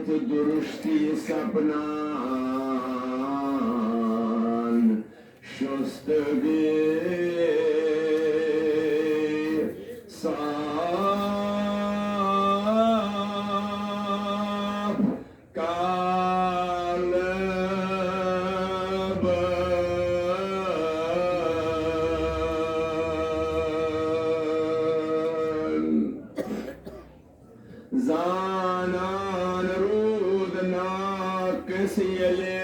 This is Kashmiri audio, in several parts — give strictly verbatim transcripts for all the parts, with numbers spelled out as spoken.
درستی سپنان شستگی صاف قلب۔ زانان روٗد ناقص ییٚلہِ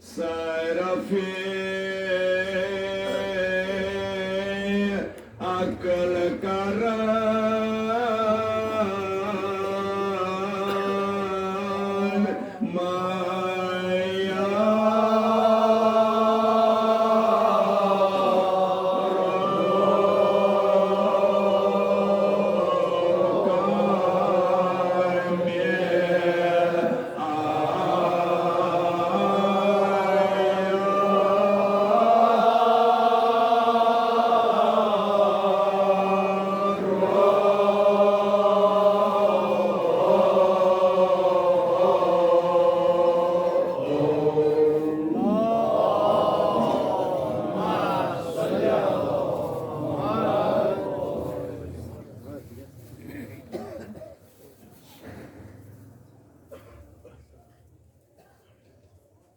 صرفِ عقل کران مایا۔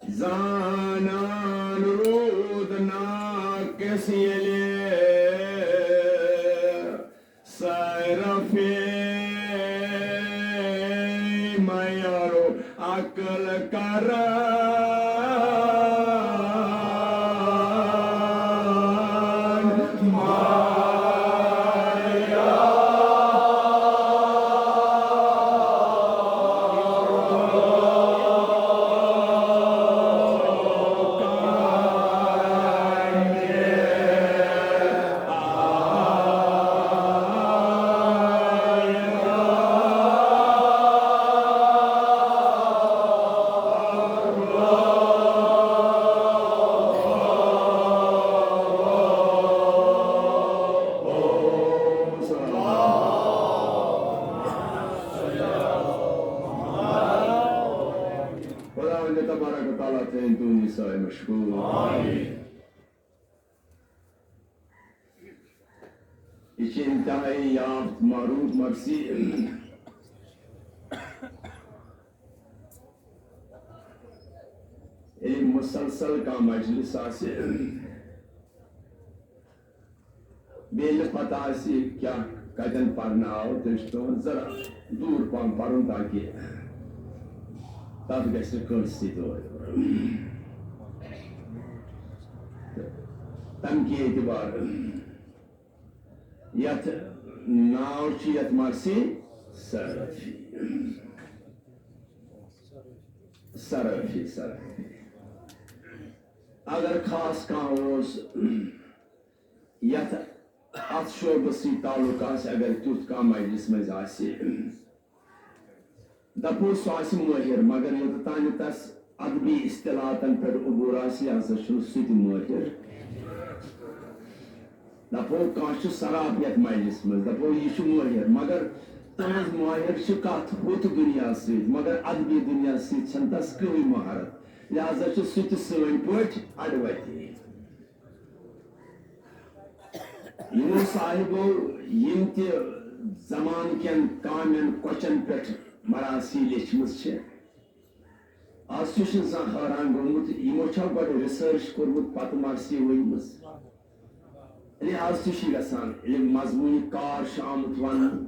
زانان روٗد ناقص ییٚلہِ صرفِ معیار عقل کران مایا۔ خداوند تبارک و تعالیٰ تھٲیِن تُہنٛد یہِ سٲے مشغول۔ یہِ چھِ انتہائی یافت معروف مرثی۔ ییٚلہِ مسلسل کانٛہہ مجلس آسہِ، بیٚیہِ ییٚلہِ پتہ آسہِ یہِ کیٛاہ کتٮ۪ن پرنہٕ آو، تیٚلہِ چھُ پٮ۪وان ذرا دوٗر پہم پرُن تاکہِ تتھ گژھِ نہٕ کٲنٛسہِ سۭتۍ اورٕ یورٕ۔ تہٕ تمہِ کہِ اعتبار یتھ ناو چھُ یتھ مرثی صرفی۔ صرفی، صرفی۔ اگر خاص کانٛہہ اوس یتھ اتھ شعبس سۭتۍ تعلق آسہِ، اگر تیُتھ کانٛہہ مجلس منٛز آسہِ، دپو سُہ آسہِ مٲہِر، مگر یوٚتتھ تانۍ تس ادبی اصطلاحاتن پٮ۪ٹھ عبور آسہِ، یہِ ہسا چھُنہٕ سُہ تہِ مٲہِر۔ دپو کانٛہہ چھُ سراپ یتھ مجلس منٛز، دپو یہِ چھُ مٲہِر، مگر تہنٛز مٲہِر چھِ کتھ ہُتھ دُنیاہس سۭتۍ، مگر ادبی دُنیاہس سۭتۍ چھنہٕ تس کٕہٕنۍ مہارت، لہذا چھُ سُہ تہِ سٲنۍ پٲٹھۍ اڈٕ وتی۔ یِمو صاحبو یِم تہِ زمانہٕ کٮ۪ن کامٮ۪ن کۄچن پٮ۪ٹھ مرثی لیچھمٕژ چھِ، از تہِ چھُ انسان حٲران گوٚمُت، یِمو چھا گۄڈٕ research کوٚرمُت، پتہٕ مرثی ؤنمٕژ؟ یعنی از تہِ چھُ گژھان، ییٚلہِ مضموٗنہِ کار چھُ آمُت وننہٕ،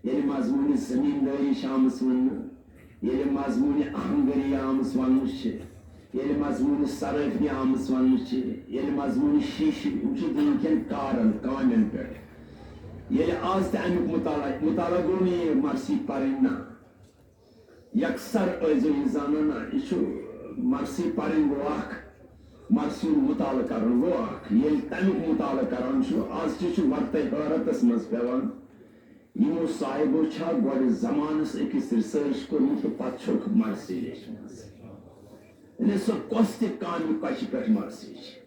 ییٚلہِ مضموٗنہِ زٔمیٖندٲری چھِ آمٕژ وننہٕ، ییٚلہِ مضموٗنہِ آہنگری آمٕژ وننہٕ چھِ، ییٚلہِ مضموٗنہِ صرٲفی آمٕژ وننہٕ چھِ، ییٚلہِ مضموٗنہِ شیٖشہِ، یِم چھِ دُنہِکٮ۪ن کارن، کامٮ۪ن پٮ۪ٹھ۔ ییٚلہِ از تہِ اَمیُک مطالعہ، مطالعہ گوٚو نہٕ یہِ مرثی پرٕنۍ نہ۔ یکسر ٲسۍزیو یہِ زانان نہ، یہِ چھُ مرثی پرٕنۍ گوٚو اکھ، مرثی ہُنٛد مطالعہٕ کرُن گوٚو اکھ۔ ییٚلہِ تَمیُک مطالعہٕ کران چھُ، از تہِ چھُ ورتَے حٲرتس منٛز پٮ۪وان۔ یِمو صاحبو چھا گۄڈٕ زمانس أکِس research کوٚرمُت تہٕ پتہٕ چھُکھ مرثی لیچھمٕژ؟ یعنی سۄ کۄس تہِ کامہِ کۄچھِ پٮ۪ٹھ مرثی چھِ؟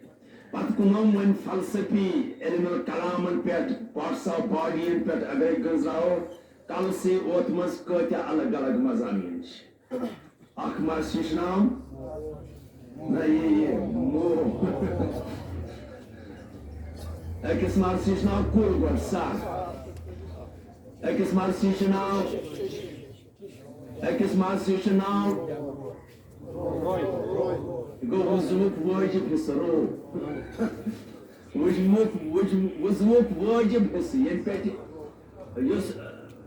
پتہٕ کٕنو وۄنۍ فلسفی علم الکلامن پٮ۪ٹھ، parts of body ین پٮ۪ٹھ اگرے گٔنزراوو، کلسٕے اوت منٛز کۭتیاہ الگ الگ مضامین چھِ۔ اکھ مرثی چھُ ناو، نہ، یہِ، یہِ، مو۔ أکِس مرثی چھُ ناو کُل گۄڈٕ سَر۔ أکِس مرثی چھُ ناو، أکِس مرثی چھُ ناو، یہِ گوٚو وُزمُک وٲجِب حصہٕ، رو۔ وُزمُک، وُزم-، وُزمُک وٲجِب حصہٕ، ییٚمہِ پٮ۪ٹھ یُس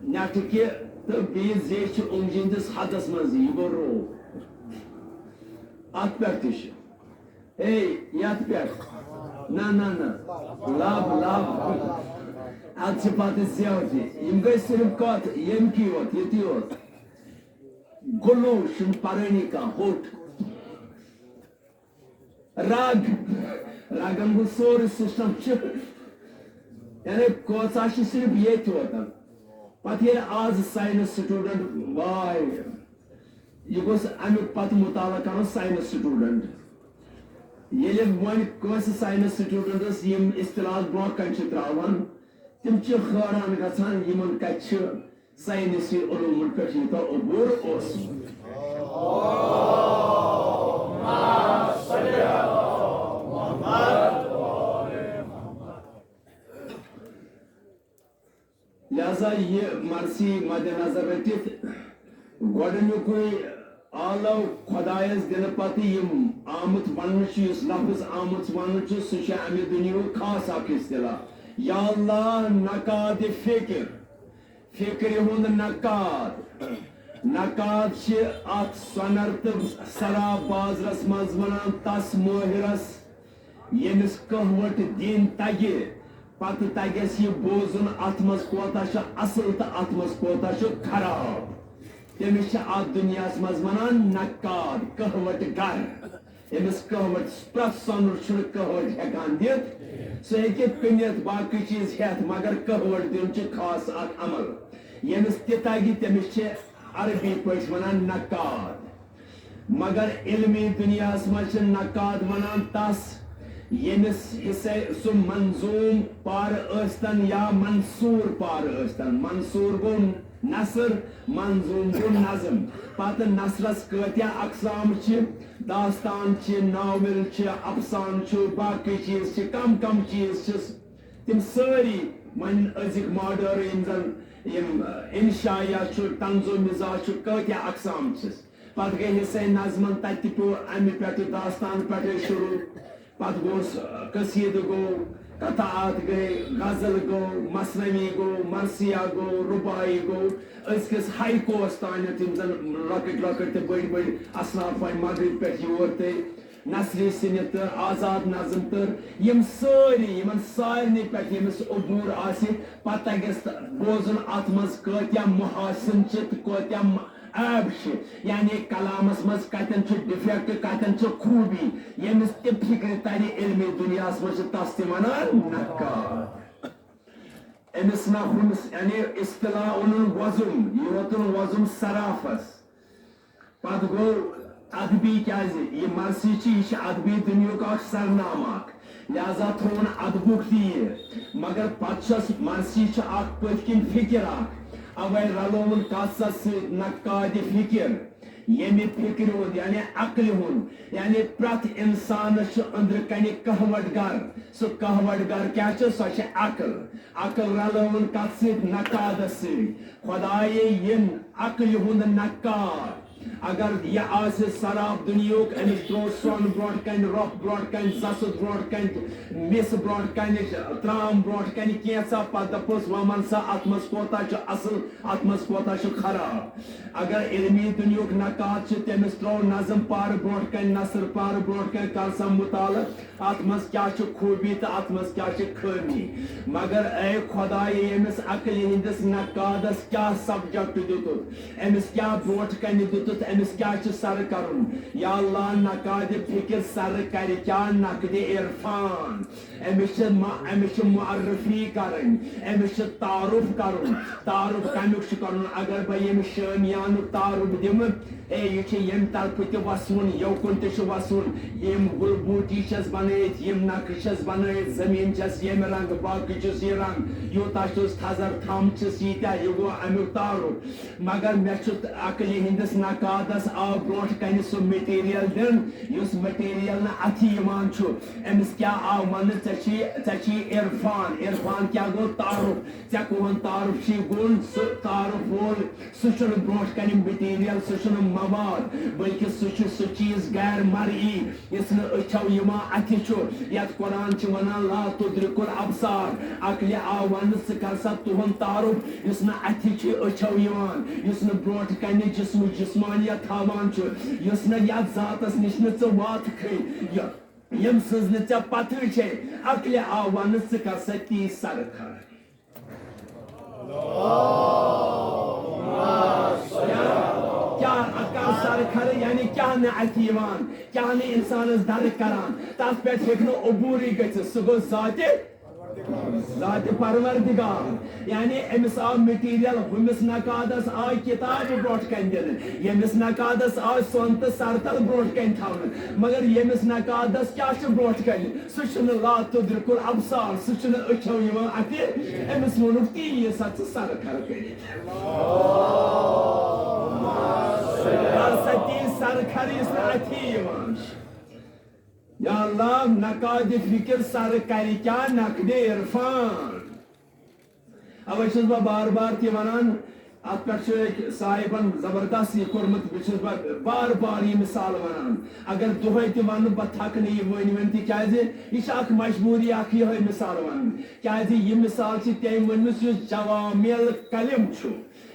نٮ۪ٹھٕ کہِ تہٕ بیٚیہِ زیچھِ اوٚنٛگجہِ ہٕنٛدِس حدس منٛز، یہِ گوٚو رو۔ اتھ پٮ۪ٹھ تہِ چھُ۔ ہے، یتھ پٮ۪ٹھ۔ نہ، نہ، نہ۔ لب، لب۔ اتھ چھِ پتہٕ زیو تہِ۔ یِم گٔے صرف کتھ، ییٚمکی یوت، ییٚتی یوت۔ گُلو چھُنہٕ پرٲنی کانٛہہ ہوٚٹ۔ رگ، رگن ہُنٛد سورُے سسٹم چھُ۔ یعنی کٲژاہ چھِ صرف ییٚتہِ واتان۔ پتہٕ ییٚلہِ آز ساینس سٹوڈنٹ، واے، یہِ گوٚژھ امیُک پتہٕ مطالعہ کرُن ساینس سٹوڈنٹ۔ ییٚلہِ وۄنۍ کٲنٛسہِ ساینس سٹوڈنٹس یِم اصطلاحات برونٛہہ کنہِ چھِ تراوان، تِم چھِ حٲران گژھان، یِمن کتہِ چھِ ساینسی علومن پٮ۪ٹھ یوٗتاہ عبور اوسمُت۔ لہذا یہِ مرثی مد نظر رٔٹِتھ، گۄڈٕنیُکُے آلو خۄدایس دِنہٕ پتہٕ یِم آمُت وننہٕ چھُ، یُس لفظ آمُت وننہٕ چھُ، سُہ چھُ امہِ دُنیاہُک خاص اکھ اصطلاح۔ یا اللہ، نقاد فکر، فکرِ ہُنٛد نقاد۔ نقاد چھِ اکھ سۄنر تہٕ سراب بازرس منٛز ونان تس مٲہرس، ییٚمِس کہوٹ دِنۍ تگہِ، پتہٕ تگٮ۪س یہِ بوزُن اتھ منٛز کوتاہ چھُ اصل تہٕ اتھ منٛز کوتاہ چھُ خراب۔ تٔمِس چھِ اتھ دُنیاہس منٛز ونان نقاد، کہوٹ گر۔ أمِس کہوٹ، پرٛٮ۪تھ سۄنُر چھُنہٕ کہوٹ ہٮ۪کان دِتھ۔ سُہ ہیٚکہِ کٕنِتھ، باقٕے چیٖز ہٮ۪تھ، مگر کہوٹ دیُن چھُ خاص اکھ عمل۔ ییٚمِس تہِ تگہِ، تٔمِس چھِ عربی پٲٹھۍ ونان نقاد۔ مگر علمی دُنیاہس منٛز چھِ نقاد ونان تس، ییٚمِس حصے سُہ منظوم پارٕ ٲسۍتن یا منصور پارٕ ٲسۍتن۔ منصور گوٚو نثر، منظوم گوٚو نظم۔ پتہٕ نثرس کۭتیاہ اقسام چھِ؟ داستان چھِ، ناول چھِ، افسانہٕ چھُ، باقٕے چیٖز چھِ، کم کم چیٖز چھِس۔ تِم سٲری وۄنۍ أزِکۍ ماڈٲرٕن یِم زن یِم، ٲ، انشائیہ چھُ، طنز و مزاح چھُ، کۭتیاہ اقسام چھِس۔ پتہٕ گٔے حصے نظمن، تتہِ تہِ پیوٚو امہِ پٮ۪ٹھٕ، داستان پٮ۪ٹھے شروع۔ پتہٕ گوٚوس، ٲ، قصیدٕ گوٚو، قطعات گٔے، غزل گوٚو، مثنوی گوٚو، مرثیہ گوٚو، رباعی گوٚو، أزکِس ہائیکوس تانٮ۪تھ، یِم زن لۄکٕٹۍ لۄکٕٹۍ تہٕ بٔڑۍ بٔڑۍ اصناف وۄنۍ مغرب پٮ۪ٹھ یور تہٕ نثری صنف تہٕ آزاد نظم تہٕ یِم سٲری، یِمن سارنٕے پٮ۪ٹھ ییٚمِس عبور آسہِ، پتہٕ گژھِ بوزُن اتھ منٛز کۭتیاہ محاسن چھِ تہٕ کۭتیاہ م-، عیب چھِ، یعنی کلامس منٛز کتٮ۪ن چھُ ڈیفیکٹ، کتٮ۪ن چھِ خوٗبی۔ ییٚمِس تہِ فکرِ ترِ علمی دُنیاہس منٛز، چھِ تس تہِ ونان نقاد۔ أمِس نہ ہُمِس، یعنی اصطلاح اوٚنُن وۄزُم، یہِ ووتُن وۄزُم صرافس۔ پتہٕ گوٚو ادبی، کیازِ یہِ مرثی چھِ، یہِ چھِ ادبی دُنیاہُک اکھ سرنامہٕ اکھ، لہذا تھوٚوُن ادبُک تہِ یہِ۔ مگر پتہٕ چھس مرثی چھِ اکھ پٔتۍ کِنۍ فکر اکھ، اوے رلووُن کتھ سس سۭتۍ نقادِ فکر، ییٚمہِ فکرِ ہُنٛد یعنی عقلہِ ہُنٛد، یعنی پرٛٮ۪تھ انسانس چھُ أنٛدرٕ کنہِ کہوٹ گر۔ سُہ کہوٹ گر کیٛاہ چھُ؟ سۄ چھِ عقل۔ عقل رلٲوٕن کتھ سۭتۍ؟ نقادس سۭتۍ۔ خدایے، یہِ عقلہِ ہُنٛد نقاد اگر یہِ آسہِ سراب دُنیاہُک، أمِس ترٛوو سۄن برونٛٹھ کنہِ، رۄپھ برونٛٹھ کنہِ، زسُت برونٛٹھ کنہِ، مِس برونٛٹھ کنہِ، ترام برونٛٹھ کنہِ، کینٛژھا، پتہٕ دپوس، وۄنۍ ون سا، اتھ منٛز کوتاہ چھُ اصل، اتھ منٛز کوتاہ چھُ خراب۔ اگر علمی دُنیاہُک نقاد چھُ، تٔمِس ترٛوو نظم پارٕ برونٛٹھ کنہِ، نثر پارٕ برونٛٹھ کنہِ، کر سا مطالعہٕ، اتھ منٛز کیٛاہ چھُ خوٗبی تہٕ اتھ منٛز کیٛاہ چھِ خٲمی۔ مگر اے خدایہِ، ییٚمِس عقلہِ ہٕنٛدِس نقادس کیٛاہ سبجیکٹ دیُتُتھ، أمِس کیٛاہ برونٛٹھ کنہِ دیُتُتھ، أمِس کیٛاہ چھُ سرٕ کرُن؟ یا اللہ، نقادِ فکر سرٕ کرِ کیٛاہ؟ نقدِ عرفان۔ أمِس چھِ ما-، أمِس چھِ معرفی کرٕنۍ، أمِس چھِ تعارُف کرُن۔ تعارُف کمیُک چھُ کرُن؟ اگر بہٕ ییٚمِس شٲمیانُک تعارُف دِمہٕ، اے، یہِ چھُ ییٚمہِ طرفہٕ تہِ وَسوُن، یوکُن تہِ چھُ وَسوُن۔ ییٚمۍ گُل بوٗٹی چھَس بَنٲیِتھ، یِم نقشہٕ چھَس بَنٲیِتھ، زٔمیٖن چھَس ییٚمہِ رنٛگہٕ، باقٕے چھُس یہِ رنٛگ، یوٗتاہ چھُس تھزر، تھم چھِس ییٖتیٛاہ، یہِ گوٚو اَمیُک تعارُف۔ مگر مےٚ چھُ عقلہِ ہٕنٛدِس نقادس آو برونٛٹھ کنہِ سُہ material دِنہٕ، یُس material نہٕ اَتھِ یِوان چھُ۔ أمِس کیٛاہ آو وَننہٕ؟ ژےٚ چھی، ژےٚ چھی عرفان۔ عرفان کیٛاہ گوٚو؟ تعارُف۔ ژےٚ کون تعارُف چھی گوٚو؟ سُہ تعارُف وول، سُہ چھُنہٕ برونٛٹھ کنہِ material، سُہ چھُنہٕ مواد، بلکہِ سُہ چھُ سُہ چیٖز غیر مرئی، یُس نہٕ أچھو یِوان اَتھِ چھُ، یَتھ قرآن چھِ وَنان لا تدرک الابصار۔ عقلہِ آو وَننہٕ، ژٕ کر سا تُہُنٛد تعارُف، یُس نہٕ اَتھِ چھُ، أچھو یِوان، یُس نہٕ برونٛٹھ کنہِ جسم جسمانیت تھاوان چھُ، یُس نہٕ یَتھ ذاتس نِش نہٕ ژٕ واتکھٕے، یہِ-، ییٚمہِ سٕنٛز نہٕ ژےٚ پتہٕے چھے۔ عقلہِ آو وَننہٕ، ژٕ کر سا تی سرٕ کھڑٕ۔ کیٛاہ، کیٛاہ اَکار سر کھڑٕ، یعنی کیٛاہ نہٕ اَتھِ یِوان، کیٛاہ نہٕ اِنسانَس درک کران، تَتھ پٮ۪ٹھ ہیٚکہِ نہٕ عبوٗرٕے گٔژھِتھ، سُہ گوٚو ذاتِ، ذاتِ پروردگار۔ یعنی أمِس آو material، ہُمِس نقادَس آے کِتاب برونٛٹھ کَنہِ دِنہٕ، ییٚمِس نقادَس آے سۄن تہٕ سرتل برونٛٹھ کَنہِ تھاونہٕ، مگر ییٚمِس نقادَس کیٛاہ چھُ برونٛٹھ کَنہِ؟ سُہ چھُنہٕ لا تدرک الابصار، سُہ چھُنہٕ أچھو یِوان اَتھِ۔ أمِس ووٚنُکھ، تی یہِ سا ژٕ سرٕ کھرٕ کٔرِتھ۔ کر سا تی سرٕ کھرٕ، یُس نہٕ اَتھی یِوان چھُ۔ یا اللہ، نقادِ فکر سرٕ کرِ کیٛاہ؟ نقدِ عرفان۔ اوے چھُس بہٕ بار بار تہِ ونان، اتھ پٮ۪ٹھ چھُ أکۍ صاحبن زبردست یہِ کوٚرمُت، بہٕ چھُس بہٕ بار بار یہِ مثال ونان۔ اگر دۄہے تہِ ونہٕ بہٕ تھکہٕ نہٕ یہِ ؤنۍ ؤنۍ، تِکیازِ یہِ چھِ اکھ مجبوٗری، اکھ یِہوٚے مثال ونُن۔ کیازِ یہِ مثال چھِ تٔمۍ ؤنمٕژ یُس جوامع الکلم چھُ۔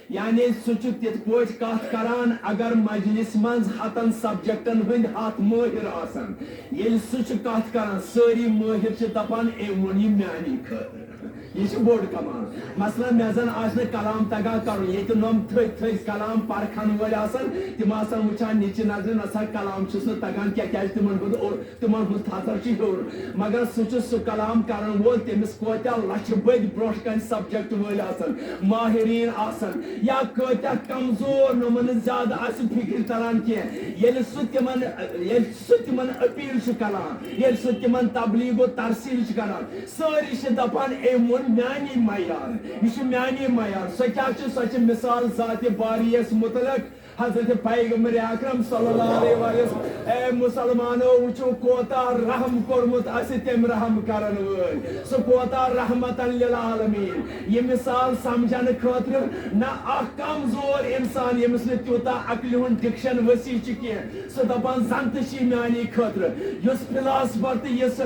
یعنی سُہ چھُ تِتھ پٲٹھۍ کتھ کران، اگر مجلس منٛز ہتن سبجیکٹن ہٕنٛدۍ ہتھ مٲہِر آسن، ییٚلہِ سُہ چھُ کتھ کران، سٲری مٲہِر چھِ دپان، "أمۍ ووٚن یہِ میانی خٲطرٕ۔" یہِ چھُ بوٚڑ کمال۔ مثلاً، مےٚ زن آسہِ نہٕ کلام تگان کرُن، ییٚتہِ نۄم تھٔدۍ تھٔدۍ کلام پرکھن وٲلۍ آسن، تِم آسن وٕچھان نِچہِ نظرِ، نسا کلام چھُس نہٕ تگان کینٛہہ، کیازِ تِمن ہُنٛد اور، تِمن ہُنٛد تھزر چھُ ہیوٚر۔ مگر سُہ چھُ سُہ کلام کرن وول، تٔمِس کوتاہ لچھِ بٔدۍ برونٛٹھ کنہِ سبجیکٹ وٲلۍ آسن، ماہرین آسن، یا کۭتیاہ کمزور، نۄمن نہٕ زیادٕ آسہِ فکرِ تران کینٛہہ۔ ییٚلہِ سُہ تِمن، ییٚلہِ سُہ تِمن اپیل چھُ کران، ییٚلہِ سُہ تِمن تبلیغ و ترسیل چھُ کران، سٲری چھِ دپان، "أمۍ ووٚن میانی معیار، یہِ چھُ میانی معیار۔" سۄ کیٛاہ چھِ؟ سۄ چھِ مثال ذاتِ باریَس متعلق۔ حضرت پیغمبر اکرم صلی اللہ علیہ وسلم، اے مسلمانو، وٕچھِو کوتاہ رحم کوٚرمُت اَسہِ تٔمۍ رحم کرن وٲلۍ، سُہ کوتاہ رحمتن للعالمین۔ یہِ مثال سمجھنہٕ خٲطرٕ نہ اکھ کمزور انسان، ییٚمِس نہٕ تیوٗتاہ عقلہِ ہُنٛد ڈکشن وسیع چھُ کینٛہہ، سُہ دپان زن تہِ چھِ میانی خٲطرٕ، یُس فلاسفر تہٕ یُس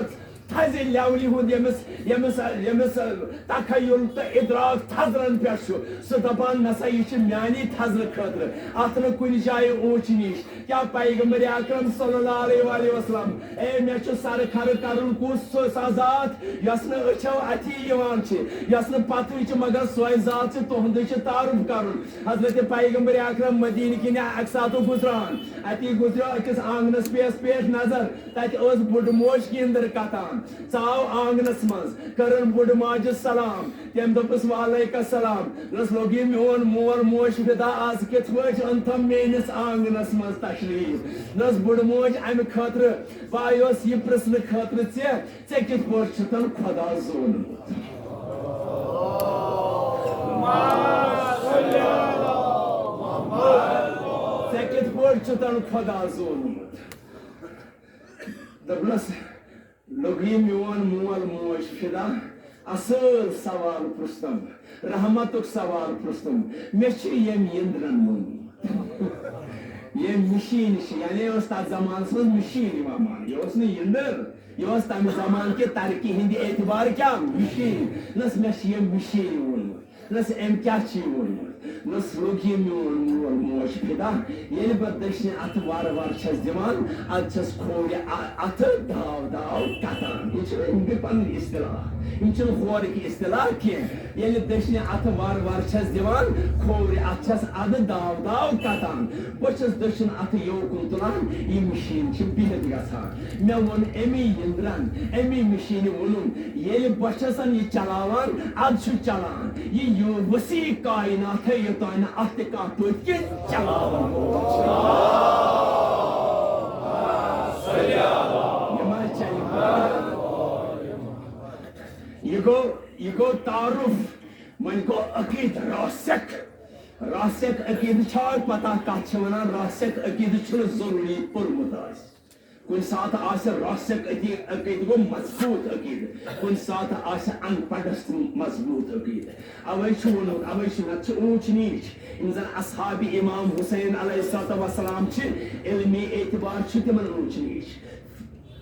تھزِ لیولہِ ہُنٛد ییٚمِس، ییٚمِس، ییٚمِس تخیل تہٕ ادراک تھزرن پٮ۪ٹھ چھُ، سُہ دپان، نسا یہِ چھِ میانی تھزرٕ خٲطرٕ، اتھ نہٕ کُنہِ جایہِ اوٗنچ نیٖچ۔ کیٛاہ پیغمبر اکرم صلی اللہ علیہ وآلہ وسلم، اے، مےٚ چھُ سرٕ کھرٕ کرُن کُس سُہ، سۄ ذات یۄس نہٕ أچھو اَتھی یِوان چھِ، یۄس نہٕ پتہٕے چھِ، مگر سۄے ذات چھِ، تُہُنٛدُے چھُ تعارُف کرُن۔ حضرت پیغمبر اکرم مدینہٕ کِنۍ اکہِ ساتہٕ گُزران، اتی گُزریو أکِس آنگنس پٮ۪ٹھ، پٮ۪ٹھ نظر، تتہِ ٲس بُڈٕ موج کِندٕر کتان۔ ژاو آنگنس منٛز، کٔرٕن بُڈٕ ماجہِ سلام۔ تٔمۍ دوٚپُس، "وعلیکم السلام۔" دوٚپُس، "لوٚگُے میون مول موج فدا، از کِتھ پٲٹھۍ اوٚنتھم میٲنِس آنگنس منٛز تشریف؟" دوٚپُس، "بُڈٕ موج، امہِ خٲطرٕ بہٕ آیوس یہِ پرژھنہٕ خٲطرٕ ژےٚ، ژےٚ کِتھ پٲٹھۍ چھُتن خدا زونمُت؟ ژےٚ کِتھ پٲٹھۍ چھُتن خدا زونمُت؟" دوٚپنس، لوٚگُے میون مول موج فدا، اصل سوال پرُژھتم، رحمتُک سوال پرُژھتم۔ مےٚ چھُ ییٚمۍ یِندرن ووٚنمُت۔ ییٚمۍ مِشیٖن چھِ، یعنی ٲس تتھ زمانس منٛز مِشیٖن یِوان ماننہٕ۔ یہِ اوس نہٕ یِندٕر، یہِ اوس تمہِ زمانہٕ کہِ ترقی ہٕنٛدِ اعتبار کیٛاہ؟ مِشیٖن۔ نس مےٚ چھِ ییٚمۍ مِشیٖن ووٚنمُت۔ دوٚپنَس، "أمۍ کیٛاہ چھُے ووٚنمُت؟" دوٚپنَس، "لوٚگ یہِ میون مول موج فدا، ییٚلہِ بہٕ دٔچھنہِ اَتھٕ وارٕ وارٕ چھَس دِوان، اَدٕ چھَس کھوورِ اَ-، اَتھٕ داو داو کَتان۔" یہِ چھِ أمۍ گٔے پَنٕنۍ اصطلاح، یِم چھِنہٕ ہورٕکۍ اصطلاح کینٛہہ۔ ییٚلہِ دٔچھنہِ اَتھٕ وارٕ وارٕ چھَس دِوان، کھوورِ اَتھٕ چھَس اَدٕ داو داو کَتان۔ بہٕ چھَس دٔچھُن اَتھٕ یوکُن تُلان، یہِ مِشیٖن چھِ بِہِتھ گژھان۔ مےٚ ووٚن اَمی یِندرَن، اَمی مِشیٖنہِ ووٚنُن، ییٚلہِ بہٕ چھَسَن یہِ چلاوان، اَدٕ چھُ چلان۔ یہِ یوٗ وسیع کائنات ہے، یوٚتام نہٕ اَتھ تہِ کانٛہہ پٔتۍ کِنۍ چلاوان اوس۔ یہِ ما چلہِ؟ یہِ گوٚو، یہِ گوٚو تعارُف، وۄنۍ گوٚو عقیٖدٕ راسخ۔ راسخ عقیٖدٕ چھا پتہ کَتھ چھِ وَنان؟ راسخ عقیٖدٕ چھُنہٕ ضروٗری پوٚرمُت آسہِ۔ کُنہِ ساتہٕ آسہِ راسخ عقیٖد، عقیٖدٕ گوٚو مضبوٗط عقیٖدٕ، کُنہِ ساتہٕ آسہِ اَن پَڑھَس تہِ مضبوٗط عقیٖدٕ۔ اَوَے چھُ ووٚنمُت، اَوَے چھُ، نَتہٕ چھِ اوٗنٛچ نیٖچ۔ یِم زَن اصحابِ امام حسین علیہ الصلوۃ والسلام چھِ، علمی اعتبار چھُ تِمَن اوٗنٛچ نیٖچ۔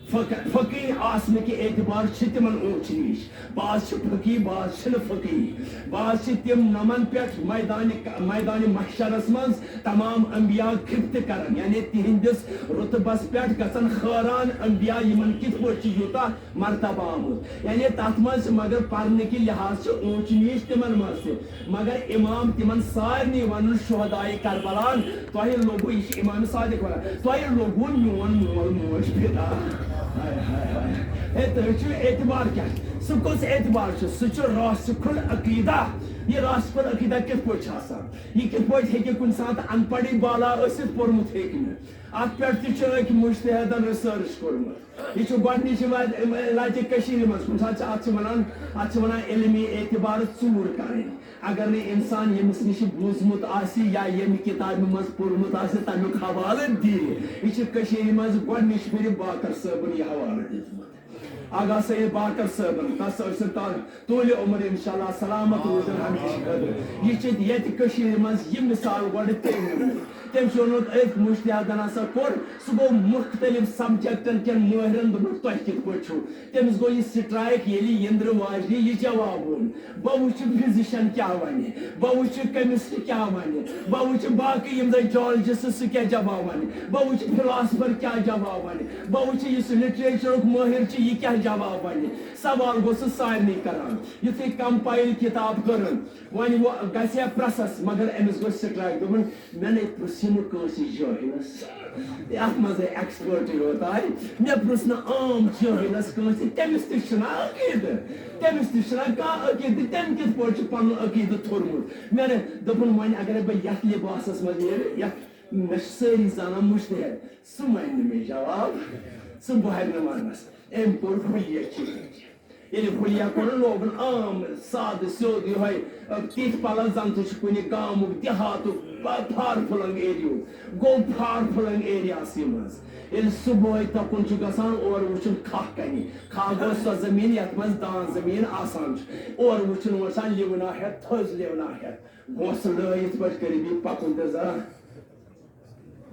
فق-، فقیہ آسنہٕ کہِ اعتبار چھِ تِمَن اوٗنٛچ نیٖچ۔ بعض چھِ فقیہ، بعض چھِنہٕ فقیہ۔ بعض چھِ تِم نمن پٮ۪ٹھ میدانِ، میدانِ محشرس منٛز تمام انبیاء خدمت کران، یعنی تِہنٛدِس رتبس پٮ۪ٹھ گژھن حٲران انبیاء، یِمن کِتھ پٲٹھۍ چھُ یوٗتاہ مرتبہ آمُت۔ یعنی تتھ منٛز چھِ مگر پرنہٕ کہِ لحاظ چھِ اوٗنٛچ نیٖچ تِمن منٛز تہِ، مگر امام تِمن سارنٕے ونُن شہدائے کربلان، تۄہہِ لوٚگوُ، یہِ چھُ امام صادق ونان، تۄہہِ لوٚگوُ میون مول موج فدا۔ ہاے، ہاے، ہاے۔ ہے، تُہۍ چھِو اعتبار کیٛاہ؟ سُہ کُس اعتبار چھُ؟ سُہ چھُ راسخ العقیدہ۔ یہِ راسخ العقیدہ کِتھ پٲٹھۍ چھُ آسان؟ یہِ کِتھ پٲٹھۍ ہیٚکہِ کُنہِ ساتہٕ ان پڑھٕے بالا ٲسِتھ، پوٚرمُت ہیٚکہِ نہٕ؟ اَتھ پٮ۪ٹھ تہِ چھُ أکۍ مُجتہدن research کوٚرمُت۔ یہِ چھُ گۄڈٕنِچہِ وَ-، لَٹہِ کٔشیٖرِ منٛز، کُنہِ ساتہٕ چھِ اَتھ چھِ وَنان، اَتھ چھِ وَنان علمی اعتبارٕ ژوٗر کَرٕنۍ۔ اگر نہٕ اِنسان ییٚمِس نِش بوٗزمُت آسہِ یا ییٚمہِ کِتابہِ منٛز پوٚرمُت آسہِ، تَمیُک حوالہٕ دِیہِ۔ یہِ چھِ کٔشیٖرِ منٛز گۄڈٕنِچ پھِرِ باقر صٲبُن یہِ حوالہٕ دیُتمُت۔ آغا سید باقر صٲبُن، تَس ٲسِن تا-، طوٗلہِ عمر اِنشاءاللہ سلامت روزن ہمیشہٕ خٲطرٕ۔ یہِ چھِ ییٚتہِ کٔشیٖرِ منٛز یہِ مثال گۄڈٕ تٔمۍ ووٚنمُت۔ تٔمۍ چھُ ووٚنمُت، أتھۍ مُجتہدن ہسا کوٚر، سُہ گوٚو مُختٔلِف subjectن کٮ۪ن مٲہرن دوٚپمُت، "تۄہہِ کِتھ پٲٹھۍ چھُو؟" تٔمِس گوٚو یہِ strike، ییٚلہِ یِندرٕ واجنہِ یہِ جواب ووٚن۔ بہٕ وٕچھٕ physician کیٛاہ وَنہِ، بہٕ وٕچھٕ chemist کیٛاہ وَنہِ، بہٕ وٕچھٕ باقٕے یِم زَن geologist سُہ کیٛاہ جواب وَنہِ، بہٕ وٕچھٕ philosopher کیٛاہ جواب وَنہِ، بہٕ وٕچھٕ یُس literature ُک مٲہِر چھُ یہِ کیٛاہ جواب وَنہِ۔ سوال گوٚو سُہ سارنٕے کَران۔ یُتھُے compile کِتاب کٔرٕن، وۄنۍ وۄ-، گژھِ ہا press س، مگر أمِس گوٚو strike۔ دوٚپُن، مےٚ نے پرٛژھ یہِ نہٕ کٲنٛسہِ جٲہِلَس۔ اَتھ منٛز ہے expert یوت آے۔ مےٚ پرٛژھ نہٕ عام جٲہِلَس کٲنٛسہِ، تٔمِس تہِ چھُنہ عقیٖدٕ۔ تٔمِس تہِ چھُنہ کانٛہہ عقیٖدٕ، تٔمۍ کِتھ پٲٹھۍ چھُ پَنُن عقیٖدٕ تھوٚرمُت؟ مےٚ نے دوٚپُن، وۄنۍ اگرے بہٕ یَتھ لِباسَس منٛز نیرٕ، یَتھ مےٚ چھِ سٲری زانان مُجتہد، سُہ وَنہِ نہٕ مےٚ جواب، سُہ بہرِ نہٕ وَنَس۔ أمۍ کوٚر حُلیہ change۔ ییٚلہِ حُلیہ کوٚرُن، لوگُن عام، سادٕ سیوٚد یِہوٚے، تِتھۍ پَلو زَن تہِ چھِ کُنہِ گامُک، دیہاتُک، ب-، far flung area یُک۔ گوٚو far flung area سٕے منٛز۔ ییٚلہِ صُبحٲے تَکُن چھُ گژھان، اورٕ وٕچھُن کھاہ کَنہِ۔ کھاہ گوٚو سۄ زٔمیٖن یَتھ منٛز دان زٔمیٖن آسان چھُ۔ اورٕ وٕچھُن وۄنۍ سۄ لِونہ ہٮ۪تھ، تھٔز لِونہ ہٮ۪تھ۔ گوٚو سُہ لٲیِتھ پٲٹھۍ قریٖبی پَکُن تہٕ ذرا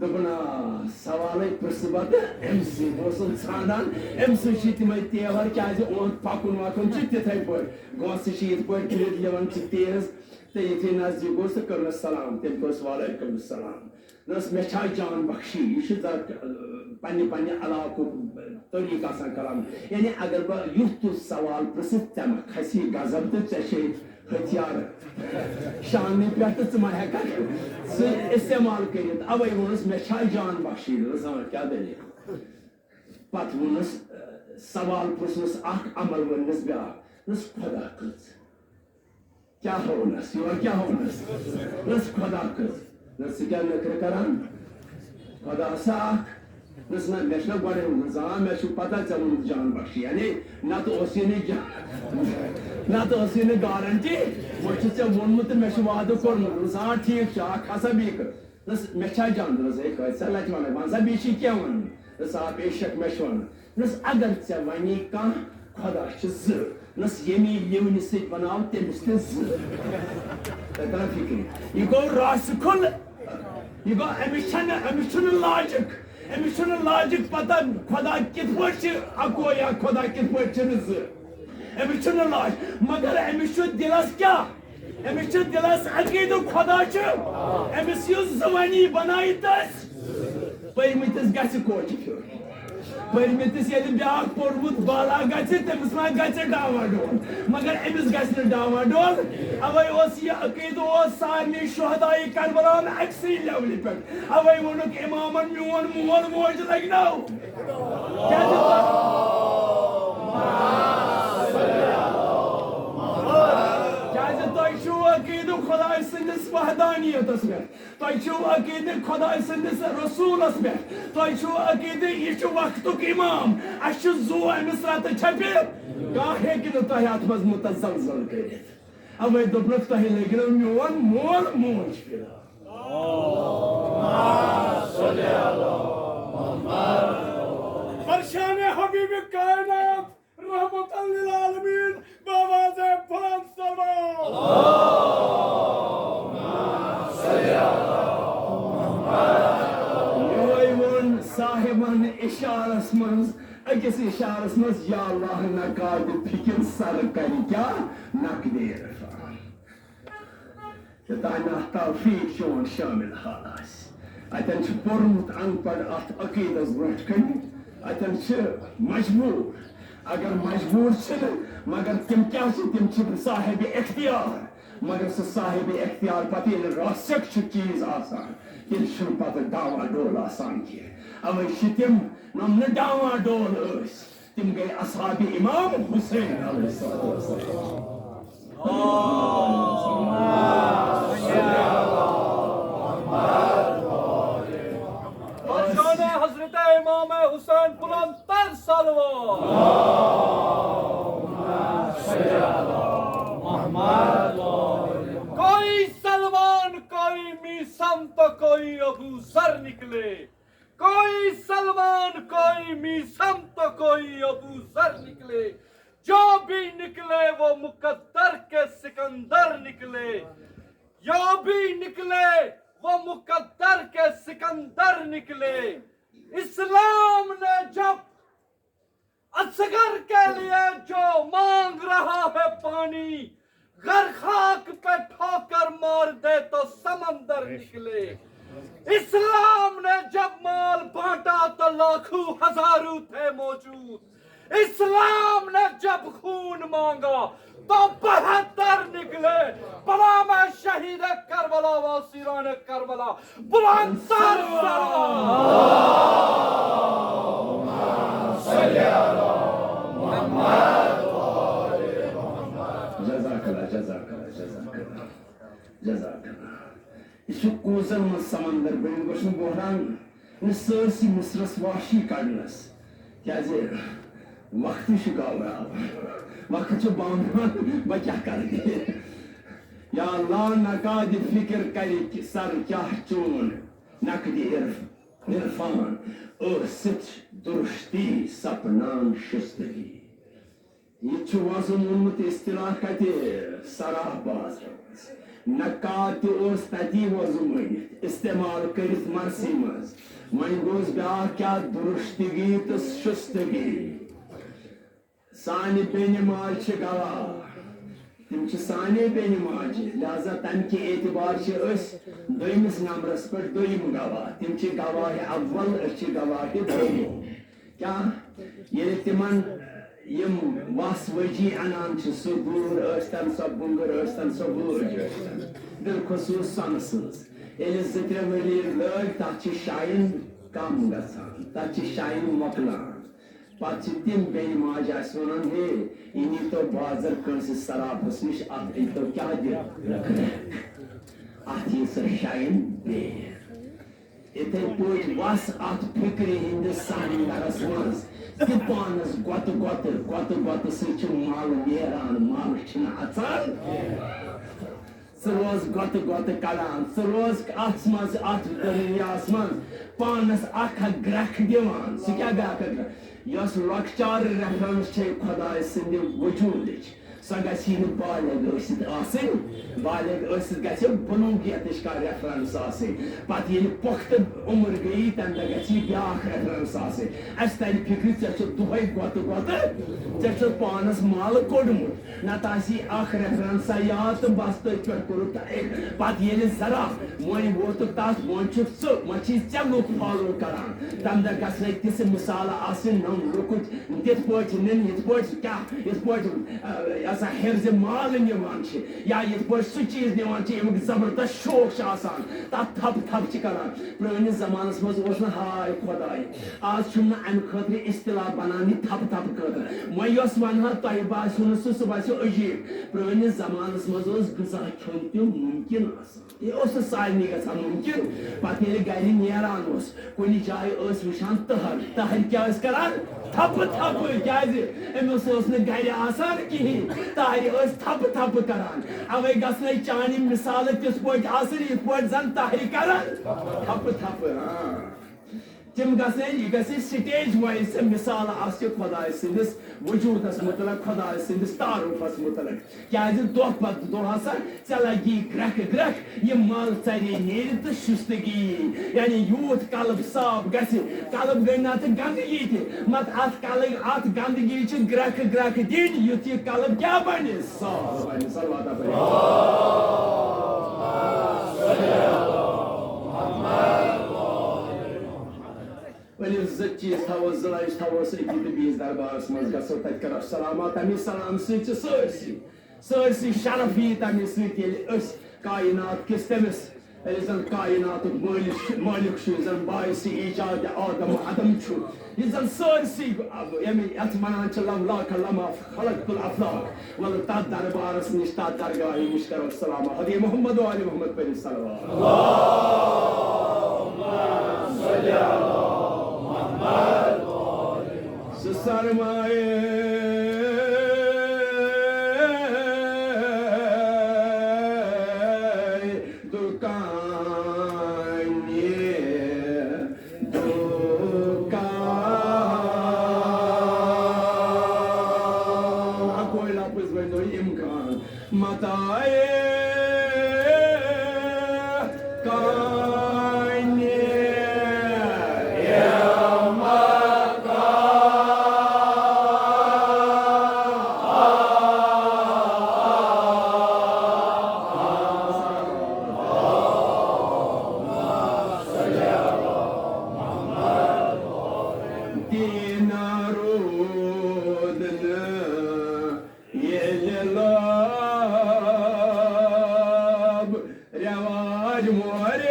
دوٚپُن، آ، سوالے پرٛژھٕ بہٕ تہٕ أمۍ سٕے۔ بہٕ اوسُس ژھانٛڈان، أمۍ سٕے چھِ تِمَے تیوَر، کیٛازِ اُہُنٛد پَکُن وَکُن چھُ تِتھَے پٲٹھۍ۔ گوسہٕ چھِ یِتھ پٲٹھۍ تُلِتھ لِوان چھِ تیز، تہٕ یُتھُے نزدیٖک گوٚو تہٕ کٔرنَس سلام۔ تٔمۍ کوٚرُس وعلیکم السلام۔ دوٚپنَس، مےٚ چھا جان بخشی؟ یہِ چھُ زَن، پنٛنہِ پنٛنہِ علاقُک طریٖقہٕ آسان کَران۔ یعنی اگر بہٕ یُتھ تیُتھ سوال پرٛژھٕ، ژےٚ ما کھسی غضب تہٕ ژےٚ چھے ہتھیار شانہِ پٮ۪ٹھ تہٕ ژٕ ما ہٮ۪ککھ سُہ استعمال کٔرِتھ۔ اَوَے ووٚنُس، مےٚ چھا جان بخشی؟ دوٚپُس، آ، کیٛاہ دٔلیٖل؟ پَتہٕ ووٚنُس، سوال پرٛژھنَس اَکھ، عمل ووٚننَس بیٛاکھ۔ دوٚپُس، خۄدا کٔژ؟ کیٛاہ ہوونَس؟ یورٕ کیٛاہ ہوونَس؟ دوٚپُس، خۄدا کٔژ؟ دوٚپُس، ژٕ کیٛاہ نٔکھرٕ کَران؟ خۄدا سا اَکھ۔ دوٚپُس، نہ، مےٚ چھُنہ گۄڈَے ووٚنمُت، زان مےٚ چھُ پَتہ ژےٚ ووٚنُتھ جان بخشی، یعنی نَتہٕ اوس یہِ نہٕ جان، نَتہٕ ٲس یہِ نہٕ guarantee۔ وۄنۍ چھُ ژےٚ ووٚنمُت تہٕ مےٚ چھُ وعدٕ کوٚرمُت۔ دوٚپُس، آ، ٹھیٖک چھُ، اَکھ ہسا بیٚیہِ کَتھ۔ دوٚپُس، مےٚ چھا جان؟ دوٚپُس، ہے، کۭژاہ لَٹہِ وَنَے، وَن سا، بیٚیہِ چھُے کینٛہہ وَنُن؟ دوٚپُس، آ، بے شک، مےٚ چھُ وَنُن۔ دوٚپُس، اگر ژےٚ وَنی کانٛہہ، خۄدا چھِ زٕ۔ نس ییٚمی لِونہِ سۭتۍ بناو تٔمِس تہِ زٕ۔ تۄہہِ تران فِکرِ؟ یہِ گوٚو راسِخُل، یہِ گوٚو، أمِس چھَنہٕ، أمِس چھُنہٕ logic، أمِس چھُنہٕ logic پتہ خۄدا کِتھ پٲٹھۍ چھِ اَکوے یا خۄدا کِتھ پٲٹھۍ چھِنہٕ زٕ۔ أمِس چھُنہٕ logic، مگر أمِس چھُ دِلس کیٛاہ؟ أمِس چھِ دِلس عقیٖدٕ خۄدا چھُ، أمِس یُس زٕ ونی بنایہِ تٔسۍ۔ پٔرمٕتِس گژھِ کوچہِ پھیُر۔ پٔرمٕتِس ییٚلہِ بیٛاکھ پوٚرمُت بالا گژھِ، تٔمِس ما گژھِ ڈاواڈول؟ مگر أمِس گژھِ نہٕ ڈاواڈول۔ اوے اوس یہِ عقیٖدٕ اوس سارنٕے شہدایہِ کربلا ہن أکسٕے لیولہِ پٮ۪ٹھ۔ اوے ووٚنُکھ اِمامن، میون مول موج لگنو۔ کیازِ تۄہہِ، کیازِ تۄہہِ چھُو عقیٖدٕ خۄداے سٕنٛدِس وحدانیتس پٮ۪ٹھ، تۄہہِ چھُو عقیٖدٕ خۄداے سٕنٛدِس رسوٗلس پٮ۪ٹھ، تۄہہِ چھُو عقیٖدٕ یہِ چھُ وقتُک اِمام، اَسہِ چھُ زُو أمِس رتہٕ چھپہِ، کانٛہہ ہیٚکہِ نہٕ تۄہہِ اتھ منٛز متزلزل کٔرِتھ۔ اوے دوٚپنکھ، تۄہہِ لٔگِو میون مول موج فِدا۔ فرشان حبیب کائنات رحمت للعالمین بآواز بلند صلوات۔ یہوے ووٚن صاحبن اشارس منٛز، أکِس اشارس منٛز، یا اللہ نقادِ فکر سر کرِ کیا نقدِ عرفان۔ یوٚتام اَتھ توفیٖق چون شٲمِل حال آسہِ۔ اَتٮ۪ن چھُ پوٚرمُت اَن پَڑھ اَتھ عقیٖدَس برٛونٛٹھ کَنہِ۔ اَتٮ۪ن چھِ مجبوٗر۔ اگر مجبوٗر چھِنہٕ، مگر تِم کیٛاہ چھِ؟ تِم چھِ صاحبِ اختیار۔ مگر سُہ صاحبِ اختیار پَتہٕ ییٚلہِ راسِخ چھُ چیٖز آسان، تیٚلہِ چھُنہٕ پَتہٕ ڈاواڈول آسان کینٛہہ۔ اَوَے چھِ تِم یِم نہٕ ڈاواڈول ٲسۍ۔ تِم گٔے اصحابِ امام حسین علیہ الصلوۃ والسلام۔ فرشان حضرت امام حسین بلند تر صلوات۔ کوئی سلمان، کوئی میثم تو کوئی ابو ذر نکلے۔ کوئی سلمان، کوئی میثم تو کوئی ابو ذر نکلے، جو بھی نکلے وہ مقدر کے سکندر نکلے، جو بھی نکلے وہ مقدر کے سکندر نکلے۔ اسلام نے جب اصغر کے لیے جو مانگ رہا ہے پانی، گر خاک پہ ٹھوکر مار دے تو سمندر نکلے۔ اسلام نے جب مال بانٹا تو لاکھوں ہزاروں تھے موجود۔ اسلام نے جب خون مانگا تو بہتر نکلے۔ بلا میں شہید کربلا و اسیران کربلا بلند تر صلوات۔ جزاک اللہ، جزاک اللہ، جزاک اللہ، جزاک اللہ۔ یہِ چھُ کوٗزن منٛز سمندر، بہٕ گوٚژھ نہٕ بوہران نہٕ سٲرسٕے مصرس واشی کڑنس، کیازِ وقت چھُ گاوراوان، وقت چھُ بامبران، بہٕ کیٛاہ کرٕ؟ یا اللہ، نقادِ فکر کرِ سر کیٛاہ چون نقدِ عرف-، عرفان، ٲسِتھ درشتی سپنان شستگی۔ یہِ تہِ چھُ وۄزُم ووٚنمُت اصطلاح کتہِ؟ سراہ بازرس منٛز۔ نقاد تہِ اوس تتی وۄزُم ؤنِتھ، استعمال کٔرِتھ مرثی منٛز۔ وۄنۍ گوٚژھ بیٛاکھ کیٛاہ؟ درشتگی تہٕ شستگی۔ سانہِ بیٚنہِ ماجہِ چھِ گواہ۔ تِم چھِ سانے بیٚنہِ ماجہِ، لہذا تَمہِ کہِ اعتبار چھِ أسۍ دوٚیمِس نمبرَس پٮ۪ٹھ دوٚیِم گواہ۔ تِم چھِ گواہ اول، أسۍ چھِ گواہ دوٚیِم۔ کیٛاہ؟ ییٚلہِ تِمَن یِم وَس ؤجی اَنان چھِ، سُہ گوٗر ٲسۍتَن، سۄ بُنٛگٕر ٲسۍتَن، سۄ وٲج ٲسۍتَن، بالخصوٗص سۄنہٕ سٕنٛز۔ ییٚلہِ زٕ ترٛےٚ ؤری لٲگۍ، تَتھ چھِ شاین کَم گژھان، تَتھ چھِ شاین مۄکلان۔ پتہٕ چھِ تِم بیٚنہِ ماجہِ آسہِ وَنان، ہے، یہِ نیٖتو بازر کٲنٛسہِ صرافس نِش، اَتھ أنۍتو کیٛاہ دِتھ؟ اَتھ یی سۄ شاین بیٚیہِ۔ یِتھَے پٲٹھۍ وَس اَتھ فِکرِ ہِنٛدِس سمندرس منٛز تہِ پانس گۄتہٕ گۄتہٕ، گۄتہٕ گۄتہٕ سۭتۍ چھُ مَل نیران، مَل چھِنہٕ اَژان۔ ژٕ روز گۄتہٕ گۄتہٕ کڑان، ژٕ روز اتھ منٛز، اتھ دُنیاہس منٛز پانس اکھ اکھ گرٛکھ دِوان۔ سُہ کیٛاہ گرٛکھ؟ یۄس لۄکچار ریفرنس چھے خۄداے سٕنٛدِ وجوٗدٕچ، سۄ گژھِ نہٕ بالغ ٲسِتھ آسٕنۍ۔ بالغ ٲسِتھ گژھِ بلوغیتٕچ کانٛہہ ریفرنس آسٕنۍ۔ پتہٕ ییٚلہِ پۄختہٕ عمر گٔیی، تمہِ دۄہ گژھِ یہِ بیٛاکھ ریفرنس آسٕنۍ۔ اسہِ ترِ فکرِ، ژےٚ چھُتھ دۄہے گۄتہٕ گۄتہٕ، ژےٚ چھُتھ پانس مال کوٚڑمُت۔ نتہٕ آسہِ یہِ اکھ ریفرنسا یاد تہٕ بس، تٔتھۍ پٮ۪ٹھ کوٚرُتھ۔ پتہٕ ییٚلہِ ذرا وۄنۍ ووتُکھ تس، وۄنۍ چھُکھ ژٕ، وۄنۍ چھِ ژےٚ لُکھ فالو کران۔ تمہِ دۄہ گژھِ تِژھ مثالہٕ آسٕنۍ، نم لُکھ تِتھ پٲٹھۍ نِن، یِتھ پٲٹھۍ کیٛاہ، یِتھ پٲٹھۍ، آ، یہِ ہسا حفظ مال نِوان چھِ، یا یِتھ پٲٹھۍ سُہ چیٖز نِوان چھِ، ییٚمیُک زبردست شوق چھُ آسان، تَتھ تھپہٕ تھپہٕ چھِ کران۔ پرٛٲنِس زمانَس منٛز اوس نہٕ ہاے خۄداے، آز چھُم نہٕ اَمہِ خٲطرٕ اصطلاح بنان یہِ تھپہٕ تھپہٕ خٲطرٕ۔ وۄنۍ یۄس وَنہٕ ہا، تۄہہِ باسیو نہٕ سُہ، سُہ باسیو عجیٖب۔ پرٛٲنِس زمانَس منٛز اوس غذا کھیوٚن تہِ مُمکِن آسان۔ یہِ اوس نہٕ سارنٕے گژھان مُمکِن۔ پتہٕ ییٚلہِ گرِ نیران اوس، کُنہِ جایہِ ٲسۍ وٕچھان تٔہر۔ تٔہرۍ کیٛاہ ٲسۍ کران؟ تھپہٕ تھپہٕ۔ کیٛازِ؟ أمِس اوس نہٕ گرِ آسان کِہیٖنۍ۔ تٔہرۍ ٲسۍ تھپہٕ تھپہٕ کران۔ اوے گژھنے چانہِ مثالہٕ تِتھ پٲٹھۍ آسٕنۍ، یِتھ پٲٹھۍ زن تٔہرۍ کران۔ تھپہٕ تھپہٕ، ہاں۔ تِم گژھن، یہِ گژھِ سٹیج وائز ژےٚ مثال آسہِ خۄداے سٕنٛدِس وجوٗدس مُتعلق، خۄداے سٕنٛدِس تعارُفس مُتعلق۔ کیازِ دۄہ پتہٕ دۄہ ہسا ژےٚ لگی گرٛکھ گرٛکھ، یہِ مل ژرے نیرِ تہٕ شُستگی یی۔ یعنی یوٗت قلب صاف گژھِ، قلب گٔے نتہٕ گندگی تہِ، مت اتھ قلب، اتھ گندگی چھِ گرٛکھ گرٛکھ دِنۍ، یُتھ یہِ قلب کیٛاہ بنہِ؟ صاف بنہِ۔ صلوات پٔرِو۔ ؤلِو، زٕ چیٖز تھاوو، زٕ لفظ تھاوو أسۍ أتی تہٕ بیٚیِس دربارس منٛز گژھو، تَتہِ کرو سلامات۔ تَمی سلام سۭتۍ چھِ سٲرسٕے، سٲرسٕے شرف یی تَمی سۭتۍ، ییٚلہِ أسۍ کائنات کِس تٔمِس، یُس زن کائناتُک مٲلِک چھُ، مٲلِک چھُ، یُس زن باعث ایجاد آدم و عدم چھُ، یُس زن سٲرسٕے، یعنی یَتھ وَنان چھِ لَولاک لما خلقت الافلاک۔ ولہٕ تتھ دربارس نِش، تتھ درگاہہِ نِش کرو سلام۔ حضرت محمد و آل محمد پٔرِو صلوات۔ سُہ سرمایہ دُکانہِ دُکان۔ اَکوے لفظ ؤنۍتو، اِمکان۔ متاع کانہِ دینہ روٗد نہٕ ییٚلہِ لوب رٮ۪واج مورِ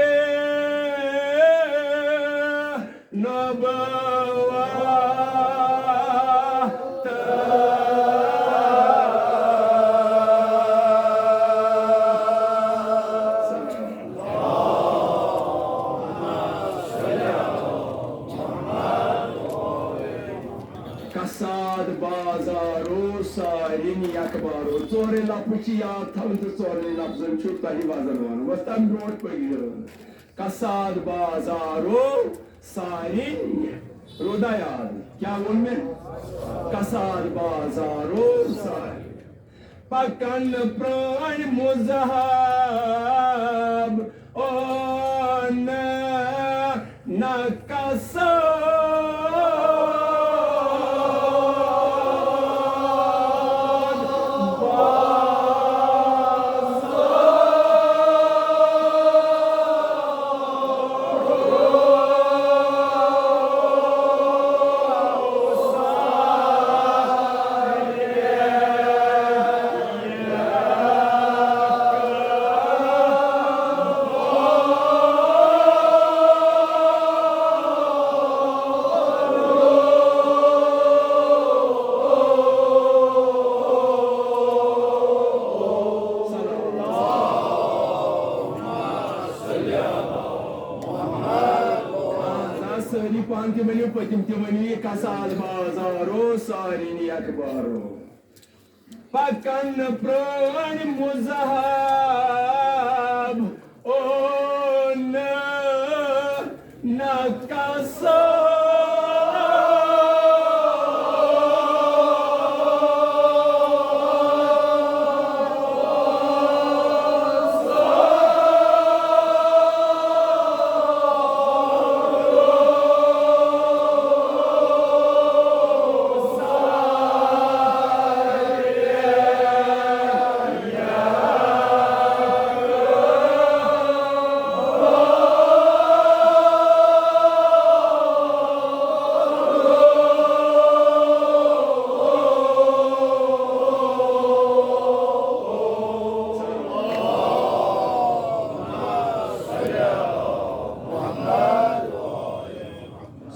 نبوت۔ کساد بازارو سارِن یکبارو۔ ژورے لفظ چھِ یاد تھاوٕنۍ تہٕ ژورنٕے لفظن چھُ تۄہہِ وزن وَنُن۔ بس تَمہِ برونٛٹھ پٔکِو۔ کساد بازارو سارِن، رودا یاد؟ کیٛاہ ووٚن مےٚ؟ کساد بازارو سارِن۔ پکن پرٲنۍ مذہب اوٚن نہ کساد۔ آ، سٲری پانہٕ تہِ ؤنِو، پٔتِم تہِ ؤنِو، یہِ کساد بازارو سارِن یکبارو۔ پکن پرٲنۍ مذہب اوٚن نہ کساد۔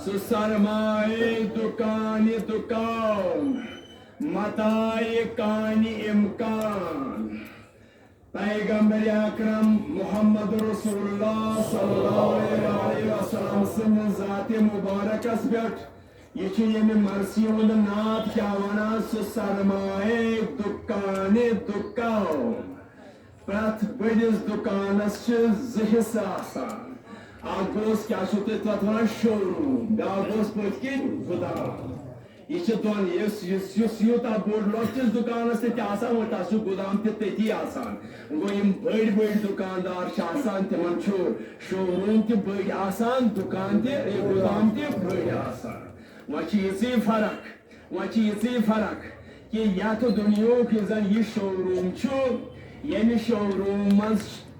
سُہ سرمایہِ دُکانہِ دُکان، متاعہِ کانہِ امکان۔ پیغمبر اکرم محمد رسول اللہ صلی اللہ علیہ وسلم سٕنٛدِ ذاتِ مبارکس پٮ۪ٹھ، یہِ چھُ ییٚمہِ مرثی ہُنٛد نعت کیٛاہ ونان، سُہ سرمایہِ دُکانہِ دُکان۔ پرٛٮ۪تھ بٔڑِس دُکانس چھِ زٕ حصہٕ آسان۔ اکھ گوٚوس، کیٛاہ چھِو تُہۍ تتھ ونان، شو روٗم، بیٛاکھ گوٚوس پٔتھۍ کِنۍ گُدام۔ یہِ چھِ دۄن، یُس، یُس، یُس یوٗتاہ بوٚڑ، لۄکٹِس دُکانس تہِ تہِ آسان، وۄنۍ تتھ چھُ گُدام تہِ تٔتی آسان۔ گوٚو، یِم بٔڑۍ بٔڑۍ دُکاندار چھِ آسان، تِمن چھُ شو روٗم تہِ بٔڑۍ آسان، دُکان تہِ، یہِ گُدام تہِ بٔڑۍ آسان۔ وۄنۍ چھِ یِژٕے فرق۔ وۄنۍ چھِ یِژٕے فرق کہِ یَتھ دُنیاہُک یُس زَن یہِ شو روٗم چھُ، ییٚمہِ شو روٗم منٛز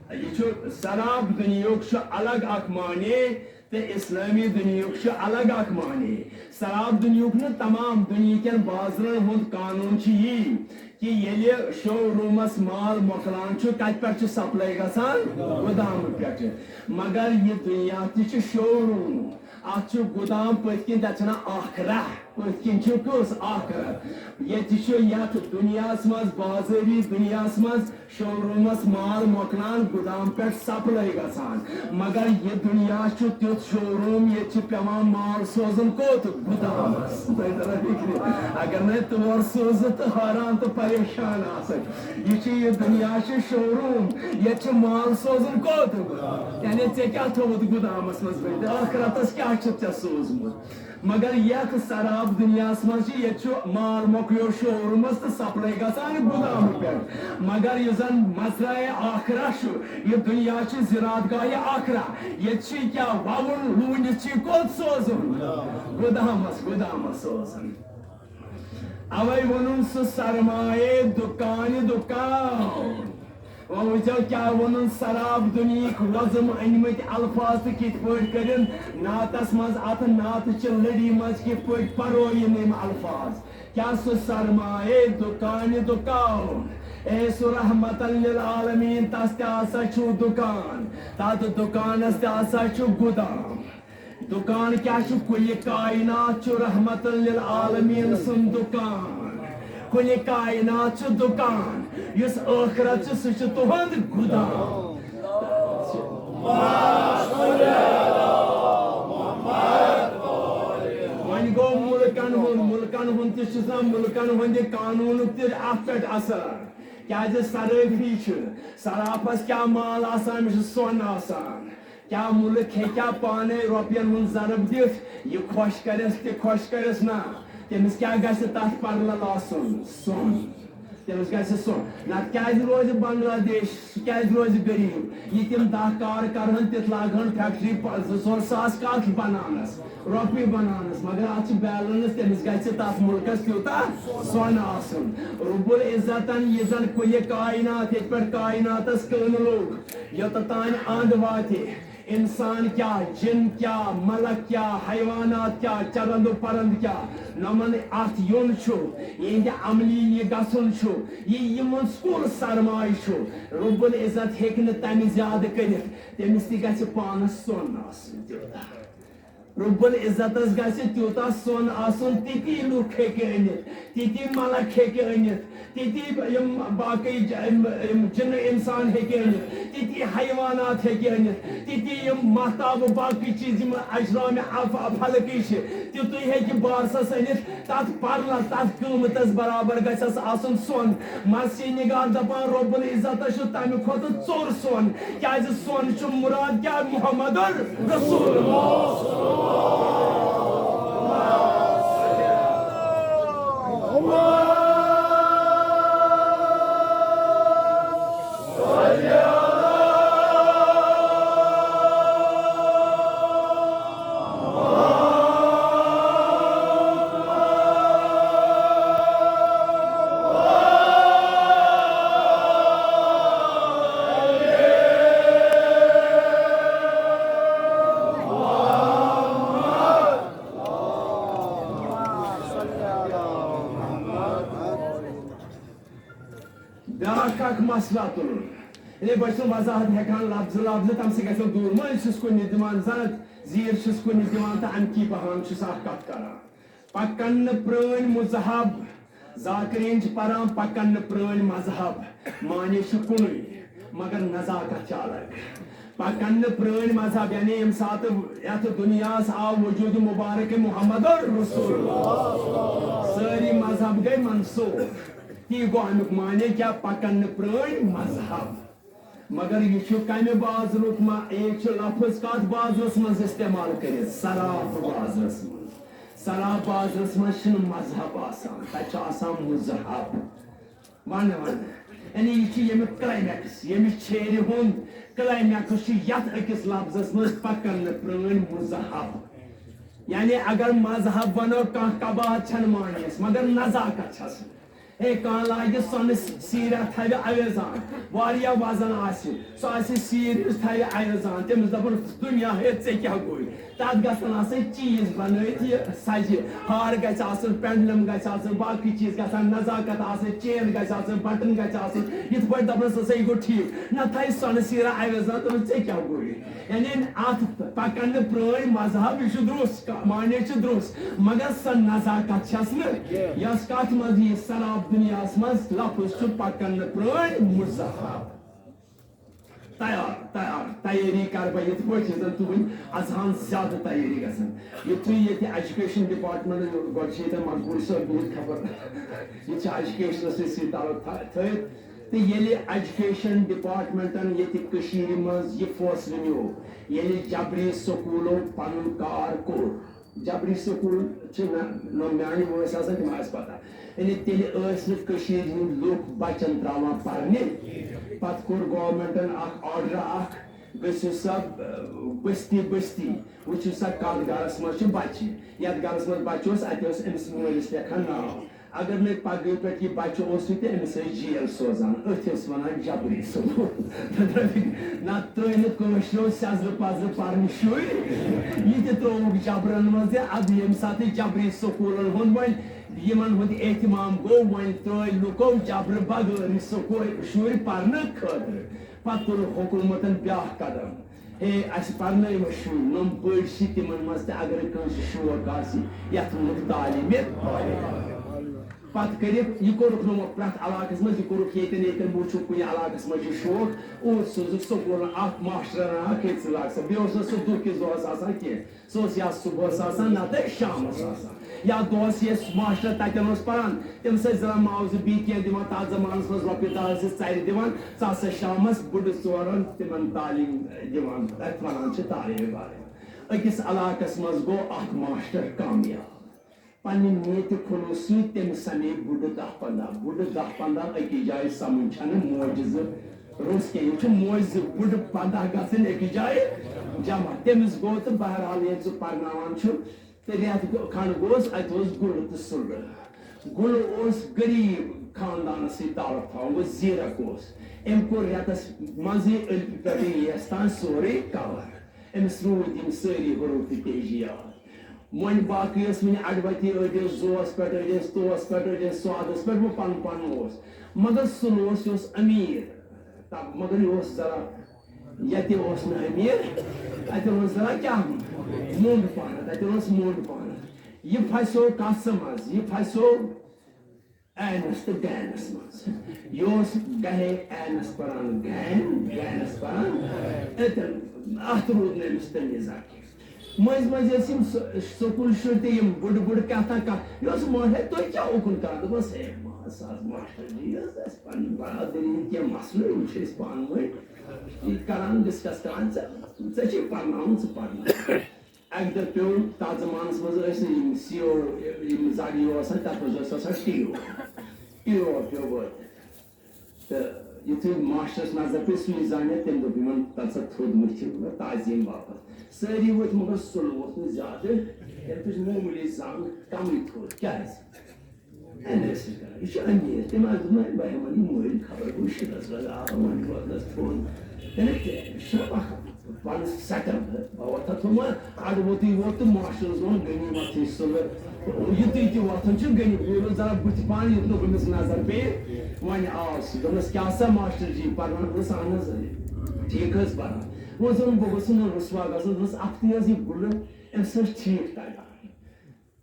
یہِ چھُ، سراب دُنیاہُک چھُ الگ اکھ معنی تہٕ اِسلٲمی دُنیاہُک چھُ الگ اکھ معنی۔ سراب دُنیاہُک نہٕ، تمام دُنیہِکٮ۪ن بازرَن ہُنٛد قانوٗن چھُ یی کہِ ییٚلہِ شو روٗمَس مال مۄکلان چھُ، کَتہِ پٮ۪ٹھ چھُ سپلاے گژھان؟ گُدامہٕ پٮ۪ٹھٕ۔ مگر یہِ دُنیا تہِ چھُ شو روٗم۔ اتھ چھُ گُدام پٔتھۍ کِنۍ، تتھ چھِ ونان ٲخرہ۔ پٔتھۍ کِنۍ چھُ کُس؟ ٲخرت۔ ییٚتہِ چھُ یتھ دُنیاہس منٛز، بازٲری دُنیاہس منٛز شو روٗمس مال مۄکلان، گُدام پٮ۪ٹھ سپلاے گژھان۔ مگر یہِ دُنیا چھُ تیُتھ شو روٗم، ییٚتہِ چھُ پٮ۪وان مال سوزُن کوٚت؟ گُدامس۔ تۄہہِ تران فِکرِ؟ اگر نَے تور سوزٕ تہٕ حٲران تہٕ پریشان آسکھ۔ یہِ چھُ، یہِ دُنیا چھُ شو روٗم، ییٚتہِ چھُ مال سوزُن کوٚت؟ یعنی ژےٚ کیٛاہ تھوٚوُتھ گُدامس منٛز بٔرِتھ؟ ٲخرتس کیٛاہ چھُتھ ژےٚ سوٗزمُت؟ مگر یتھ سراب دُنیاہس منٛز چھُ، ییٚتہِ چھُ مال مۄکلیو شو روٗمس تہٕ سپلاے گژھان گُدامہٕ پٮ۪ٹھ۔ مگر یُس زن مزرعہ آخرہ چھُ، یہِ دُنیا چھُ زِرات گاہِ آخرہ۔ ییٚتہِ چھُ کیٛاہ وَوُن، لوٗنِتھ چھُ کوٚت سوزُن؟ گُدامس، گُدامس سوزُن۔ اوے ووٚنُن سُہ سرمایے دُکانہِ دُکان۔ وۄنۍ وٕچھو کیٛاہ ووٚنُن، سراب دُنیہٕکۍ وۄزُم أنۍمٕتۍ الفاظ تہٕ کِتھ پٲٹھۍ کٔرِن نعتس منٛز، اتھ نعتہٕ چہِ لٔڑی منٛز کِتھ پٲٹھۍ پرویِن یِم الفاظ۔ کیٛاہ سُہ سرمایے دُکانہِ دُکان، اے سُہ رحمتن للعالمین، تس تہِ ہسا چھُ دُکان، تتھ دُکانس تہِ ہسا چھُ گُدام۔ دُکان کیٛاہ چھُ؟ کُلہِ کائنات چھُ رحمتن للعالمین سُنٛد دُکان۔ کُلہِ کائنات چھُ دُکان، یُس ٲخرت چھُ، سُہ چھُ تُہُنٛد گُدام۔ وۄنۍ گوٚو مُلکن ہُنٛد، مُلکن ہُنٛد تہِ چھُ آسان، مُلکن ہُنٛدِ قانوٗنُک تہِ اَتھ پٮ۪ٹھ اثر۔ کیٛازِ صرٲفی چھِ، صرافس کیٛاہ مال آسان، أمِس چھُ سۄن آسان۔ کیٛاہ مُلک ہیٚکیٛاہ پانے رۄپین ہُنٛد ضرب دِتھ؟ یہِ خۄش کرٮ۪س تہِ خۄش کرٮ۪س نا، تٔمِس کیٛاہ گژھِ تتھ پرلل آسُن؟ سۄن۔ تٔمِس گژھِ سۄن۔ نتہٕ کیٛازِ روزِ بنگلہ دیش؟ سُہ کیٛازِ روزِ غریب؟ یہِ تِم دَہ کار کرہن، تِتھ لاگہن فیکٹری پ-، زٕ ژور ساس کتھ بناونس، رۄپیہِ بناونس، مگر اتھ چھِ بیلنس، تٔمِس گژھِ تتھ مُلکس تیوٗتاہ سۄن آسُن۔ رب العزتن یہِ زن کُلہِ کائنات، ییٚتہِ پٮ۪ٹھ کائناتس کٲنہٕ لوٚگ، یوٚتتھ تانۍ اند واتہِ، انسان کیٛاہ، جن کیٛاہ، ملک کیٛاہ، حیوانات کیٛاہ، چرند و پرند کیٛاہ، نۄمن اتھ یُن چھُ، یِہنٛدِ عملی یہِ گژھُن چھُ، یہِ یِمن سکول سرمایہ چھُ، رب العزت ہیٚکہِ نہٕ تمہِ زیادٕ کٔرِتھ، تٔمِس تہِ گژھِ پانس سۄن آسُن تیوٗتاہ۔ رب العزتس گژھِ تیوٗتاہ سۄن آسُن، تِتی لُکھ ہیٚکہِ أنِتھ، تِتی ملک ہیٚکہِ أنِتھ، تِتی یِم باقٕے ج-، یِم، یِم جِنہٕ اِنسان ہیٚکہِ أنِتھ، تِتی حیوانات ہیٚکہِ أنِتھ، تِتی یِم ماہتاب و باقٕے چیٖز، یِم اجرام اف-، فلکی چھِ، تِتُے ہیٚکہِ بارسَس أنِتھ۔ تَتھ پرلَس، تَتھ قۭمتَس برابر گژھٮ۪س آسُن سۄن۔ مرثی نگار دَپان، رب العزتَس چھُ تَمہِ کھۄتہٕ ژوٚر سۄن۔ کیازِ سۄن چھُ مُراد کیٛاہ؟ محمد رسول اللہ۔ بیٛاکھ اکھ مسئلہ تُلُن۔ یعنی بہٕ چھُس نہٕ وضاحت ہٮ۪کان لفظہٕ لفظہٕ، تَمہِ سۭتۍ گژھن دوٗر۔ مٔنٛزۍ چھُس کُنہِ دِوان زنٛد، زیٖر چھُس کُنہِ دِوان، تہٕ اَمہِ کہِ بہان چھُس اکھ کتھ کران۔ پکن نہٕ پرٛٲنۍ مذہب، ذاکرین چھِ پران پکن نہٕ پرٛٲنۍ مذہب، معنی چھُ کُنُے، مگر نزاکت چھِ الگ۔ پکن نہٕ پرٛٲنۍ مذہب، یعنی ییٚمہِ ساتہٕ یتھ دُنیاہس آو وجود مبارک محمد رسول اللہ، سٲری مذہب گٔے منسوخ۔ تی گوٚو امیُک معنی کیٛاہ؟ پکن نہٕ پرٛٲنۍ مذہب۔ مگر یہِ چھُ کمہِ بازرُک ما-، یہِ چھُ لفظ کتھ بازرس منٛز استعمال کٔرِتھ؟ سراب بازرس منٛز۔ سراب بازرس منٛز چھُنہٕ مذہب آسان، تتہِ چھُ آسان مذہب۔ ونہٕ ونہٕ۔ یعنی یہِ چھُ ییٚمیُک climax، ییٚمہِ چھیرِ ہُنٛد climax چھُ یتھ أکِس لفظس منٛز پکن نہٕ پرٛٲنۍ مذہب۔ یعنی اگر مذہب ونو، کانٛہہ قباحت چھنہٕ معنیس، مگر نزاکت چھس۔ ہے، کانٛہہ لاگہِ سۄنہٕ سیٖرا تھاوِ اویزان، واریاہ وزن آسہِ، سُہ آسہِ سیٖر یُس تھاوِ اویزان، تٔمِس دپُن، دُنیا ہے، ژےٚ کیٛاہ گوٚوُے؟ تتھ گژھن آسٕنۍ چیٖز بنٲوِتھ، یہِ سجہِ، ہار گژھِ آسُن، pendulum گژھِ آسُن، باقٕے چیٖز گژھن، نزاکت آسٕنۍ، chain گژھِ آسٕنۍ، button گژھِ آسُن، یِتھ پٲٹھۍ دپنس ہسا یہِ گوٚو ٹھیٖک، نہ تھایہِ سۄنہٕ سیٖرا اویزان، دپُن، ژےٚ کیٛاہ گوٚوُے؟ یعنی اتھ پکن نہٕ پرٛٲنۍ مذہب، یہِ چھُ درُس، معنی چھُ درُس، مگر سۄ نزاکت چھس نہٕ، یۄس کتھ منٛز یہِ سراب دُنیاہس منٛز لفظ چھُ پکن نہٕ پرٛٲنۍ مذہب۔ تیار، تیار، تیٲری کرٕ بہٕ یِتھ پٲٹھۍ یِتھ زن تُہنٛدۍ از ہن زیادٕ تیٲری گژھن۔ یُتھُے ییٚتہِ education department، گۄڈٕ چھِ ییٚتٮ۪ن مقبوٗل صٲب بِہِتھ خبر، یہِ چھِ educationس سۭتۍ تعلق تھا-، تھٲیِتھ۔ تہٕ ییٚلہِ education departmentن ییٚتہِ کٔشیٖرِ منٛز یہِ فٲصلہٕ نیوٗ، ییٚلہِ جبری سکوٗلو پنُن کار کوٚر، جبری سکوٗل چھِ نہ، نہ میٛانہِ وٲنٛسہِ آسان، تِم آسہِ پتہ۔ یعنی تیٚلہِ ٲسۍ نہٕ کٔشیٖرِ ہِنٛدۍ لُکھ بچن ترٛاوان پرنہِ۔ پتہٕ کوٚر governmentن اکھ order اکھ، گٔژھِو سا، اہ، بستی بستی، وٕچھِو سا کتھ گرس منٛز چھِ بچہِ۔ یتھ گرس منٛز بچہِ اوس، اتہِ اوس أمِس مٲلِس لیکھان ناو۔ اگر نہٕ پگہٕے پٮ۪ٹھ یہِ بچہِ اوسُے تہٕ أمِس ٲسۍ جیل سوزان، أتھۍ ٲسۍ ونان جبری سکوٗل۔ نتہٕ ترٛٲوۍ نہٕ کٲشریو سیزرٕ پزرٕ پرنہِ شُرۍ۔ یہِ تہِ ترٛووُکھ جبرن منٛز، زِ ادٕ ییٚمہِ ساتہٕ یہِ جبری سکوٗلن ہُنٛد وۄنۍ یِمن ہُنٛد اہتمام گوٚو، وۄنۍ ترٛٲوۍ لُکو جبرٕ بغٲرٕے سکوٗل شُرۍ پرنہٕ خٲطرٕ۔ پتہٕ تُل حکوٗمتن بیٛاکھ قدم۔ ہے، اَسہِ پرنٲوۍ وۄنۍ شُرۍ، نۄم بٔڑۍ چھِ، تِمن منٛز تہِ اگر کٲنٛسہِ شوق آسہِ، یتھ ووٚنُکھ تعلیٖمِ پتہٕ کٔرِکھ، یہِ کوٚرُکھ نہٕ وۄنۍ پرٛٮ۪تھ علاقس منٛز، یہِ کوٚرُکھ ییٚتٮ۪ن، ییٚتٮ۪ن وٕچھُکھ کُنہِ علاقس منٛز چھُ شوق، اور سوٗزُکھ سکوٗلن اکھ ماسٹر اکھ ییٚتہِ سٕے علاقس منٛز۔ بیٚیہِ اوس نہٕ سُہ دُکھ کِس دۄہس آسان کینٛہہ۔ سُہ اوس یا صُبحس آسان، نتہٕ شامس آسان۔ یا دۄہس ییٚلہِ سُہ ماسٹر تتٮ۪ن اوس پران، تٔمِس ٲسۍ زنان معاوضہٕ بیٚیہِ کینٛہہ دِوان، تتھ زمانس منٛز رۄپیہِ دَہ ٲسِس ژرِ دِوان، ژٕ ہسا شامس بُڈٕ ژورن تِمن تعلیٖم دِوان، تتھ ونان چھِ تعلیٖم وعلیٖم۔ أکِس علاقس منٛز گوٚو اکھ ماسٹر کامیاب۔ پننہِ نیتہِ خلوص سۭتۍ تٔمِس سمے بُڈٕ دَہ پنٛداہ، بُڈٕ دَہ پنٛداہ أکِس جایہِ سمٕجھ چھنہٕ موجہِ زٕ روٚس کینٛہہ۔ یِم چھِ موجہِ زٕ بُڈٕ پنٛداہ گژھٕنۍ أکِس جایہِ جمع۔ تٔمِس گوٚو تہٕ بہرحال ییٚلہِ سُہ پرناوان چھُ تہٕ رٮ۪تھ گوٚو، کھنٛڈ گوٚوس، اتہِ اوس گُلہٕ تہٕ سُلہٕ۔ گُلہٕ اوس غریٖب خاندانس سۭتۍ تعلق تھاوان، گوٚو زیرک اوس۔ أمۍ کوٚر رٮ۪تس منٛزٕے ألفہِ پٮ۪ٹھٕ ییس تام سورُے cover۔ أمِس روٗدۍ یِم سٲری حروٗفِ تہجی یاد۔ وۄنۍ باقٕے ٲس وٕنہِ اَڑٕ وَتی، أڑۍ ٲسۍ زوَس پٮ۪ٹھ، أڑۍ ٲسۍ توَس پٮ۪ٹھ، أڑۍ ٲسۍ سوادَس پٮ۪ٹھ، وۄنۍ پَنُن پَنُن اوس۔ مگر سُہ اوس، یہِ اوس أمیٖر، تَب-، مگر یہِ اوس ذرا، ییٚتہِ اوس نہٕ أمیٖر، اَتہِ اوس ذرا کیٛاہ، موٚنٛڈ پَہَن، اَتہِ اوس موٚنٛڈ پَہَن۔ یہِ پھَسیو کَتھ منٛز؟ یہِ پھَسیو اینس تہٕ گینس منٛز۔ یہِ اوس گہے اینس پران گین، گینس پران اتن۔ اتھ روٗد نہٕ أمِس تمیٖزا کینٛہہ۔ مٔنٛزۍ مٔنٛزۍ ٲسۍ یِم س-، سکوٗل شُرۍ تہِ یِم بُڈٕ بُڈٕ کیٛاہ تام کانٛہہ، یہِ اوس مٲلۍ، ہے، تُہۍ کیٛاہ اُکُن کران؟ دوٚپمَس، ہے، ما-، سا ماسٹر جی حظ، اَسہِ پنٕنۍ برادٔری ہِنٛدۍ کینٛہہ مسلہٕ، یِم چھِ أسۍ پانہٕ ؤنۍ یہِ کران، ڈسکس کران، ژےٚ، ژےٚ چھے پرناوُن، ژٕ پرناو۔ اَکہِ دۄہ پیوٚو، تَتھ زمانَس منٛز ٲسۍ نہٕ یِم سی او، یِم زَگہٕ یِم آسان، تَتھ منٛز اوس آسان ٹی او۔ ٹی او پیوٚو وٲتِتھ۔ تہٕ یُتھُے ماسٹرَس نظر پیٚیہِ، سُے زانہِ، تٔمۍ دوٚپ یِمَن، "تَلہٕ سا تھوٚد ؤتھِو، تہٕ تعزیٖم واپَس۔" سٲری ؤتھۍ، مگر سُہ لوٚگ نہٕ زیادٕ، تٔمۍ تُج معموٗلی زنٛگ، کَمٕے تھوٚد۔ کیٛازِ؟ اَمہِ سۭتۍ کران۔ یہِ چھُ أمیٖر۔ تٔمۍ آسہِ دوٚپمُت، "بہٕ ہٮ۪مَن یہِ مٔلۍ، خبر گوٚو شِنَس منٛز آو، وۄنۍ روزنَس تھوٚد۔" یعنی کہِ، یہِ چھُنہ وقت۔ پانس سیٹل۔ بہٕ وۄتھٕ تھوٚو وۄنۍ اَڈٕ ووتُے ووت تہٕ ماسٹرس ووٚن، "غنی وۄتھٕے سُلہٕ۔" یُتُے تہِ وۄتھان چھُ غنی، یہِ روٗد ذرا بٕتھِ پہن، یُتھ نہٕ ہُمِس نظر پیٚیہِ۔ وۄنۍ آو سُہ، دوٚپنس، "کیٛاہ سا ماسٹر جی، پران؟" دوٚپنس، "اہن حظ، ٹھیٖک حظ پران۔" وۄنۍ زن بہٕ گوٚژھُس نہٕ رُسوا گژھُن، دوٚپنس، "اَکھتُے حظ یہِ گُلہٕ، أمِس حظ ٹھیٖک تگان۔"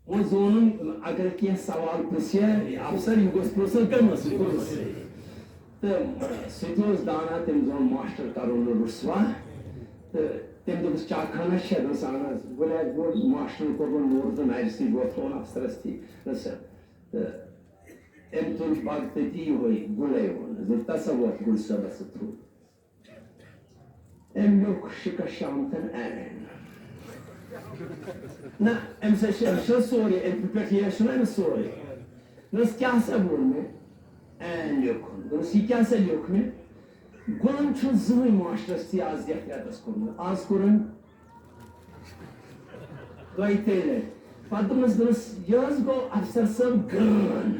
وۄنۍ زونُن، اگر کینٛہہ سوال پرژھِ ہا افسر، یہِ گوٚژھ پرژھُن کٔمِس؟ یہِ گوٚژھ۔ تہٕ سُہ تہِ اوس دانا، تٔمۍ زون ماسٹر کرو نہٕ رُسوا۔ تہٕ تٔمۍ دوٚپُس، "چاہ خانہ چھےٚ؟" دوٚپُس، "اہن حظ۔" گۄڈٕ آسہِ گۄڈٕ ماسٹرن کوٚر وۄنۍ نوٗر تہٕ نرِ سۭتۍ ووتھرووُن افسرس تھی، دوٚپُس، تہٕ أمۍ تُل بگ تٔتی یِہوٚے گُلے ووٚن، دوٚپُس، "تسا ووتھ گُلۍ صٲبس سۭتۍ تھوٚد۔" أمۍ لیوٚکھ شِکس شامتن عین۔ نہ، أمِس ہا چھِ، أمِس چھُنہ سورُے، أمۍ پٮ۪ٹھ یہِ چھُنہ أمِس سورُے۔ دوٚپُس، "کیٛاہ سا ووٚن مےٚ؟" عین لیوٚکھُن۔ دوٚپُس، "یہِ کیٛاہ سا لیوٚکھ مےٚ؟ گُلن چھُنہٕ زٕہٕنۍ ماسٹرس تہِ آز یتھ رٮ۪تس کوٚرمُت۔ آز کوٚرُن دۄیہِ ترٛیٚیہِ لٹہِ۔" پتہٕ دوٚپمس، دوٚپمس، "یہِ حظ گوٚو افسر صٲب غٲن۔"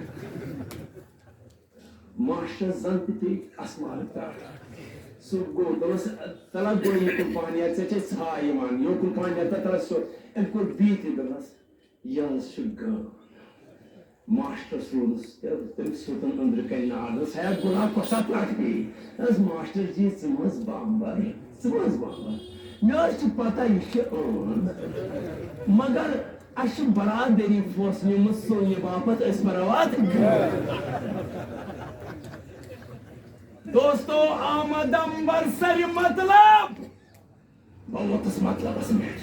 ماسٹرس زن تہِ پیٚیہِ اسمان ترٛٹھ۔ سُہ گوٚو، دوٚپنس، "تلہ گوٚو یہِ کُن پہن، یتھ ژےٚ چھے ژھاے یِوان، یوکُن پہن نیرتہ تلہ سیوٚد۔" أمۍ کوٚر بیٚیہِ تہِ، دوٚپنس، "یہِ حظ چھُ گٲو۔" ماسٹرس روٗدُس تہٕ تٔمِس ہیوٚتُن أنٛدرٕ کنہِ نار، دوٚپُس، "ہے گُلا، کۄسا ترٛٹھ پیٚیہِ؟" دوٚپنس، "ماسٹر جی، ژٕ مہ حظ بامبر، ژٕ مہ حظ بامبر۔ مےٚ حظ چھِ پتہ یہِ چھِ عٲن، مگر اَسہِ چھُ برادری فٲصلہٕ نیوٗمُت سُلنہِ باپتھ، أسۍ پرو اَتھ گٲڑۍ۔" دوستو، آمد امبر سر مطلب، بہٕ ووتُس مطلبس پٮ۪ٹھ،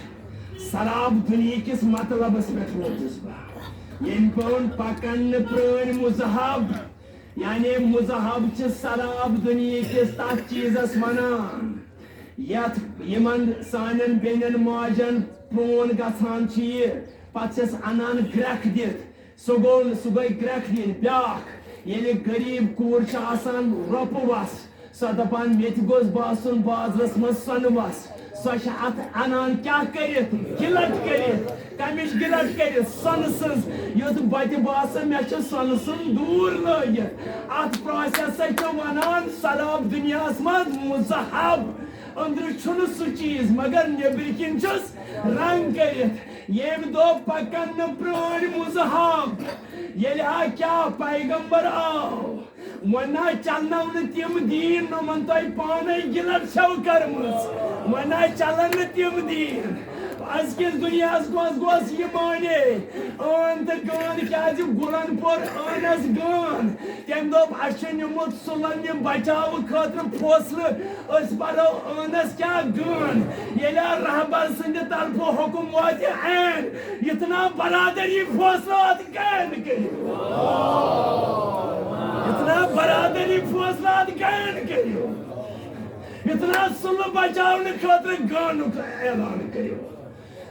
سراب دُنیہکِس مطلبس پٮ۪ٹھ ووتُس بہٕ۔ ییٚمہِ پٮ۪ٹھ پکن نہٕ پرٲنۍ مذہب، یعنی مذہب چھِ سراب دُنیہکِس تتھ چیٖزس ونان۔ یتھ یِمن سانٮ۪ن بیٚنٮ۪ن ماجن پرون گژھان چھُ یہِ، پتہٕ چھِس انان گرٛٮ۪کھ دِتھ۔ سُہ گوٚو، سُہ گٔے گرٛٮ۪کھ دِنۍ۔ بیٛاکھ، ییٚلہِ غریٖب کوٗر چھِ آسان رۄپہٕ وَس، سۄ دَپان، "مےٚ تہِ گوٚژھ باسُن بازرَس منٛز سۄنہٕ وَس"، سۄ چھِ اَتھ اَنان کیٛاہ کٔرِتھ؟ گِلَٹ کٔرِتھ۔ کَمِچ گِلَٹ کٔرِتھ؟ سۄنہٕ سٕنٛز۔ یُتھ بَتہِ باسان مےٚ چھُ سۄنہٕ سُنٛد دوٗر لٲگِتھ۔ اَتھ پرٛاسٮ۪سَس چھِ وَنان سراب دُنیاہَس منٛز مُزہب۔ أنٛدرٕ چھُنہٕ سُہ چیٖز، مگر نیٚبرۍ کِنۍ چھُس رنٛگ کٔرِتھ۔ ییٚمہِ دۄہ پَکَن نہٕ پرٛٲنۍ مُزہب۔ ییٚلہِ ہا کیٛاہ پیغمبر آو، وۄنۍ نہ چلنو نہٕ تِم دیٖن، نۄمن تۄہہِ پانے گِلٹ چھو کٔرمٕژ۔ وۄنۍ نہ چلن نہٕ تِم دیٖن۔ أزکِس دُنیاہس منٛز گوٚژھ یہِ مانے، ٲن تہٕ گٲن، کیازِ گُلن پوٚر ٲنس گٲن۔ تٔمۍ دوٚپ، "اسہِ چھُ نیوٗمُت سُلن یہِ بچاوٕ خٲطرٕ فٲصلہٕ، أسۍ پرو ٲنس کیٛاہ گٲن؟" ییٚلہِ رہبر سٕنٛدِ طرفہٕ حُکم واتہِ عین، یتنا برادری فٲصلہٕ اتھ گین کٔرِو۔ یتنا برادری فٲصلہٕ اتھ گین کٔرِو۔ یتنا سُلہٕ بچاونہٕ خٲطرٕ گانُک اعلان کٔرِو۔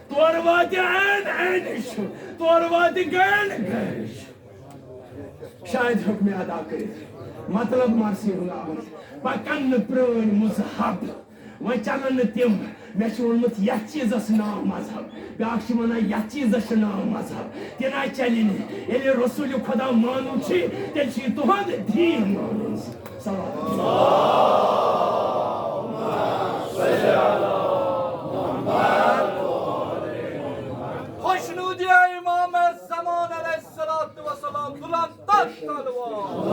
تورٕ واتہِ عین، عینٕچ۔ تورٕ واتہِ گین، گینٕچ۔ شاید ہیوٚک مےٚ ادا کٔرِتھ۔ مطلب مرثی ہُنٛد آمُت۔ پکن نہٕ پرٲنۍ مذہب۔ وۄنۍ چلن نہٕ تِم۔ مےٚ چھُ ووٚنمُت، یتھ چیٖزس چھُ ناو مذہب۔ بیٛاکھ چھُ ونان، یتھ چیٖزس چھُ ناو مذہب۔ تہِ نہ چلہِ نہٕ۔ ییٚلہِ رسول خدا مانُن چھُ، تیٚلہِ چھُ یہِ تُہنٛد دیٖن مانُن۔ صلوات۔ خوشنودی امام زمان علیہ الصلوۃ والسلام، بلند تر تلوار۔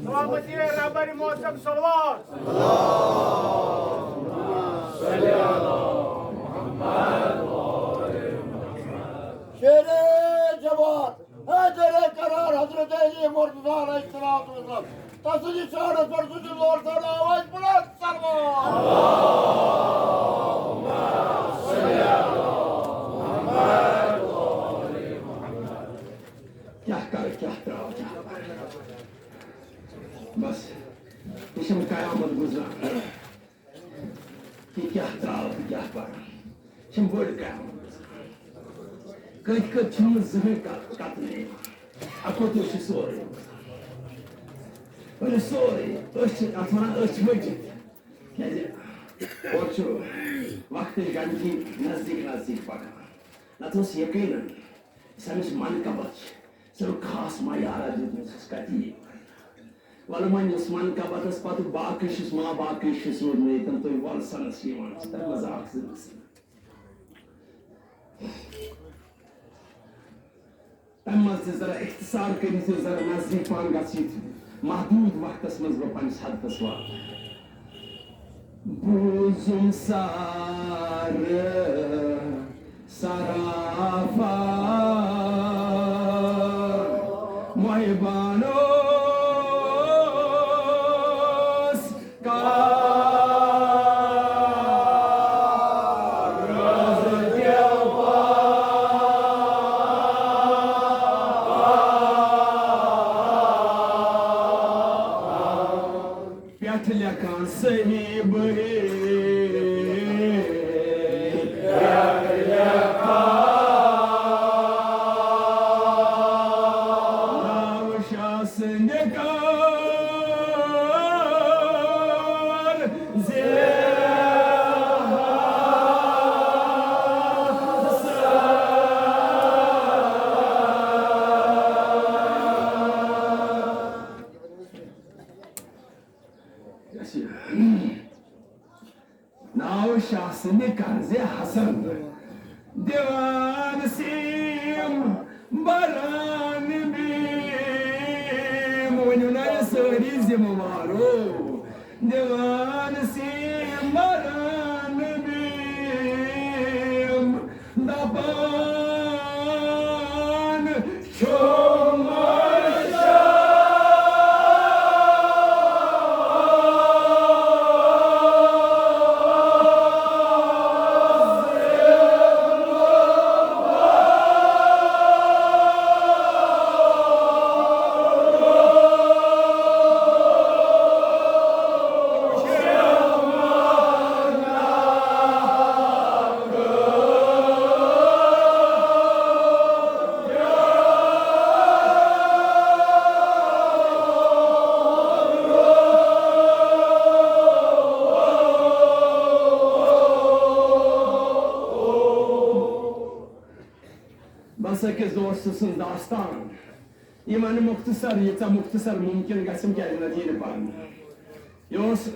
سلامتی رہبر معظم صلوات۔ شیر جوان، حیدر قرار حضرت علی مرتضی علیہ الصلوۃ والسلام۔ تسلی چاڑ پر سجی زور سان آواز بلند سلوات۔ کیٛاہ کَرٕ، کیٛاہ ترٛاوٕ، کیٛاہ پَرٕ؟ بس، یہِ چھَم قیامت گُزران۔ یہِ کیٛاہ ترٛاوٕ تہٕ کیٛاہ پَرٕ؟ یہِ چھَم بٔڑ قیامت گُزران۔ کٔتۍ کٔتۍ چھُم نہٕ زٕہٕنۍ کَتھ، کَتھ نہٕ یِوان۔ اَکوٚت چھُ سورُے؟ ؤلِو سورُے، أسۍ چھِ اَتھ وَنان أچھ ؤٹِتھ۔ کیٛازِ اورٕ چھُ وقتٕچ گنڈگی نزدیٖک نزدیٖک پَکان۔ نتہٕ اوس یقیناً یُس أمِس منقبت چھِ، سُہ خاص معیارا دیُتمُت، سُہ کتہِ یی؟ وَلہٕ وۄنۍ یُس منقبتس پتہٕ باقٕے چھُس، ما باقٕے چھُس روٗدمُت ییٚتٮ۪ن تُہۍ وۄلسنس یِوان چھِ، تَتھ منٛز اکھ زٕ مسلہٕ۔ تَمہِ منٛز تہِ ذرا اختصار کٔرِتھ، ذرا نزدیٖک پہن گژھِتھ، محدوٗد وقتس منٛز بہٕ پننِس ہدفس واتہٕ۔ بوٗزُم سارٕ سرافا محبان اوس کار رازٕ دیوان۔ پٮ۪ٹھ لیکھان صحیح بٔرِتھ۔ ناو شاہ سٕنٛدِ کار زِ ناو شاہ سٕنٛدِ قرضِ حسن۔ دیوان سیم بران بیم، ؤنِو نا یہِ سٲری ذمہٕ وارو۔ دیوان سیم بران بیم، دپان چھُم بس أکِس دوست سٕنٛز داستان، یہِ ونہٕ مختصر، ییٖژاہ مختصر ممکن گژھم، کیازِ نتہٕ یی نہٕ پرنہٕ۔ یہِ اوس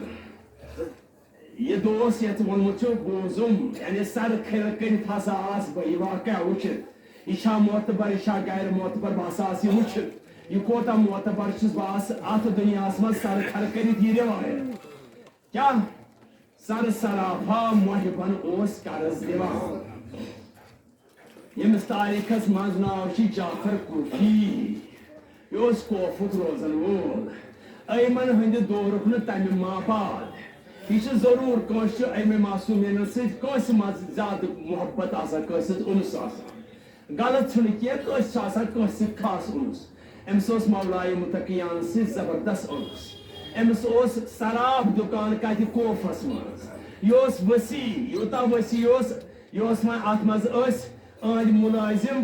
یہِ دوس یتھ ووٚنمُت چھُ، بوٗزُم، یعنی سر کھِرٕ کٔرِتھ ہسا آس بہٕ یہِ واقعہ وٕچھِتھ۔ یہِ چھا معتبر، یہِ چھا غیر معتبر، بہٕ ہسا آس یہِ وٕچھِتھ۔ یہِ کوٗتاہ معتبر چھُس بہٕ آس اتھ دُنیاہس منٛز سر کھِرٕ کٔرِتھ یہِ رِوایت۔ کیٛاہ؟ سر سرافا محبن اوس قرض دِوان۔ ییٚمِس تاریخس منٛز ناو چھُ جعفر کوفی۔ یہِ اوس کوفُک روزن وول۔ ایمن ہٕنٛدِ دورُک نہٕ تمہِ ماپاد۔ یہِ چھُ ضروٗر کٲنٛسہِ چھُ امہِ معصومیٖنن سۭتۍ کٲنٛسہِ منٛز زیادٕ محبت آسان، کٲنٛسہِ سۭتۍ اُنس آسان۔ غلط چھُنہٕ کینٛہہ، کٲنٛسہِ چھُ آسان کٲنٛسہِ سۭتۍ خاص اُنس۔ أمِس اوس مولایہِ متقیانس سۭتۍ زبردست اُنس۔ أمِس اوس صراف دُکان کتہِ؟ کوفس منٛز۔ یہِ اوس وسیع، یوٗتاہ وسیع اوس، یہِ اوس وۄنۍ اتھ منٛز ٲسۍ أہنٛدۍ مُلٲزِم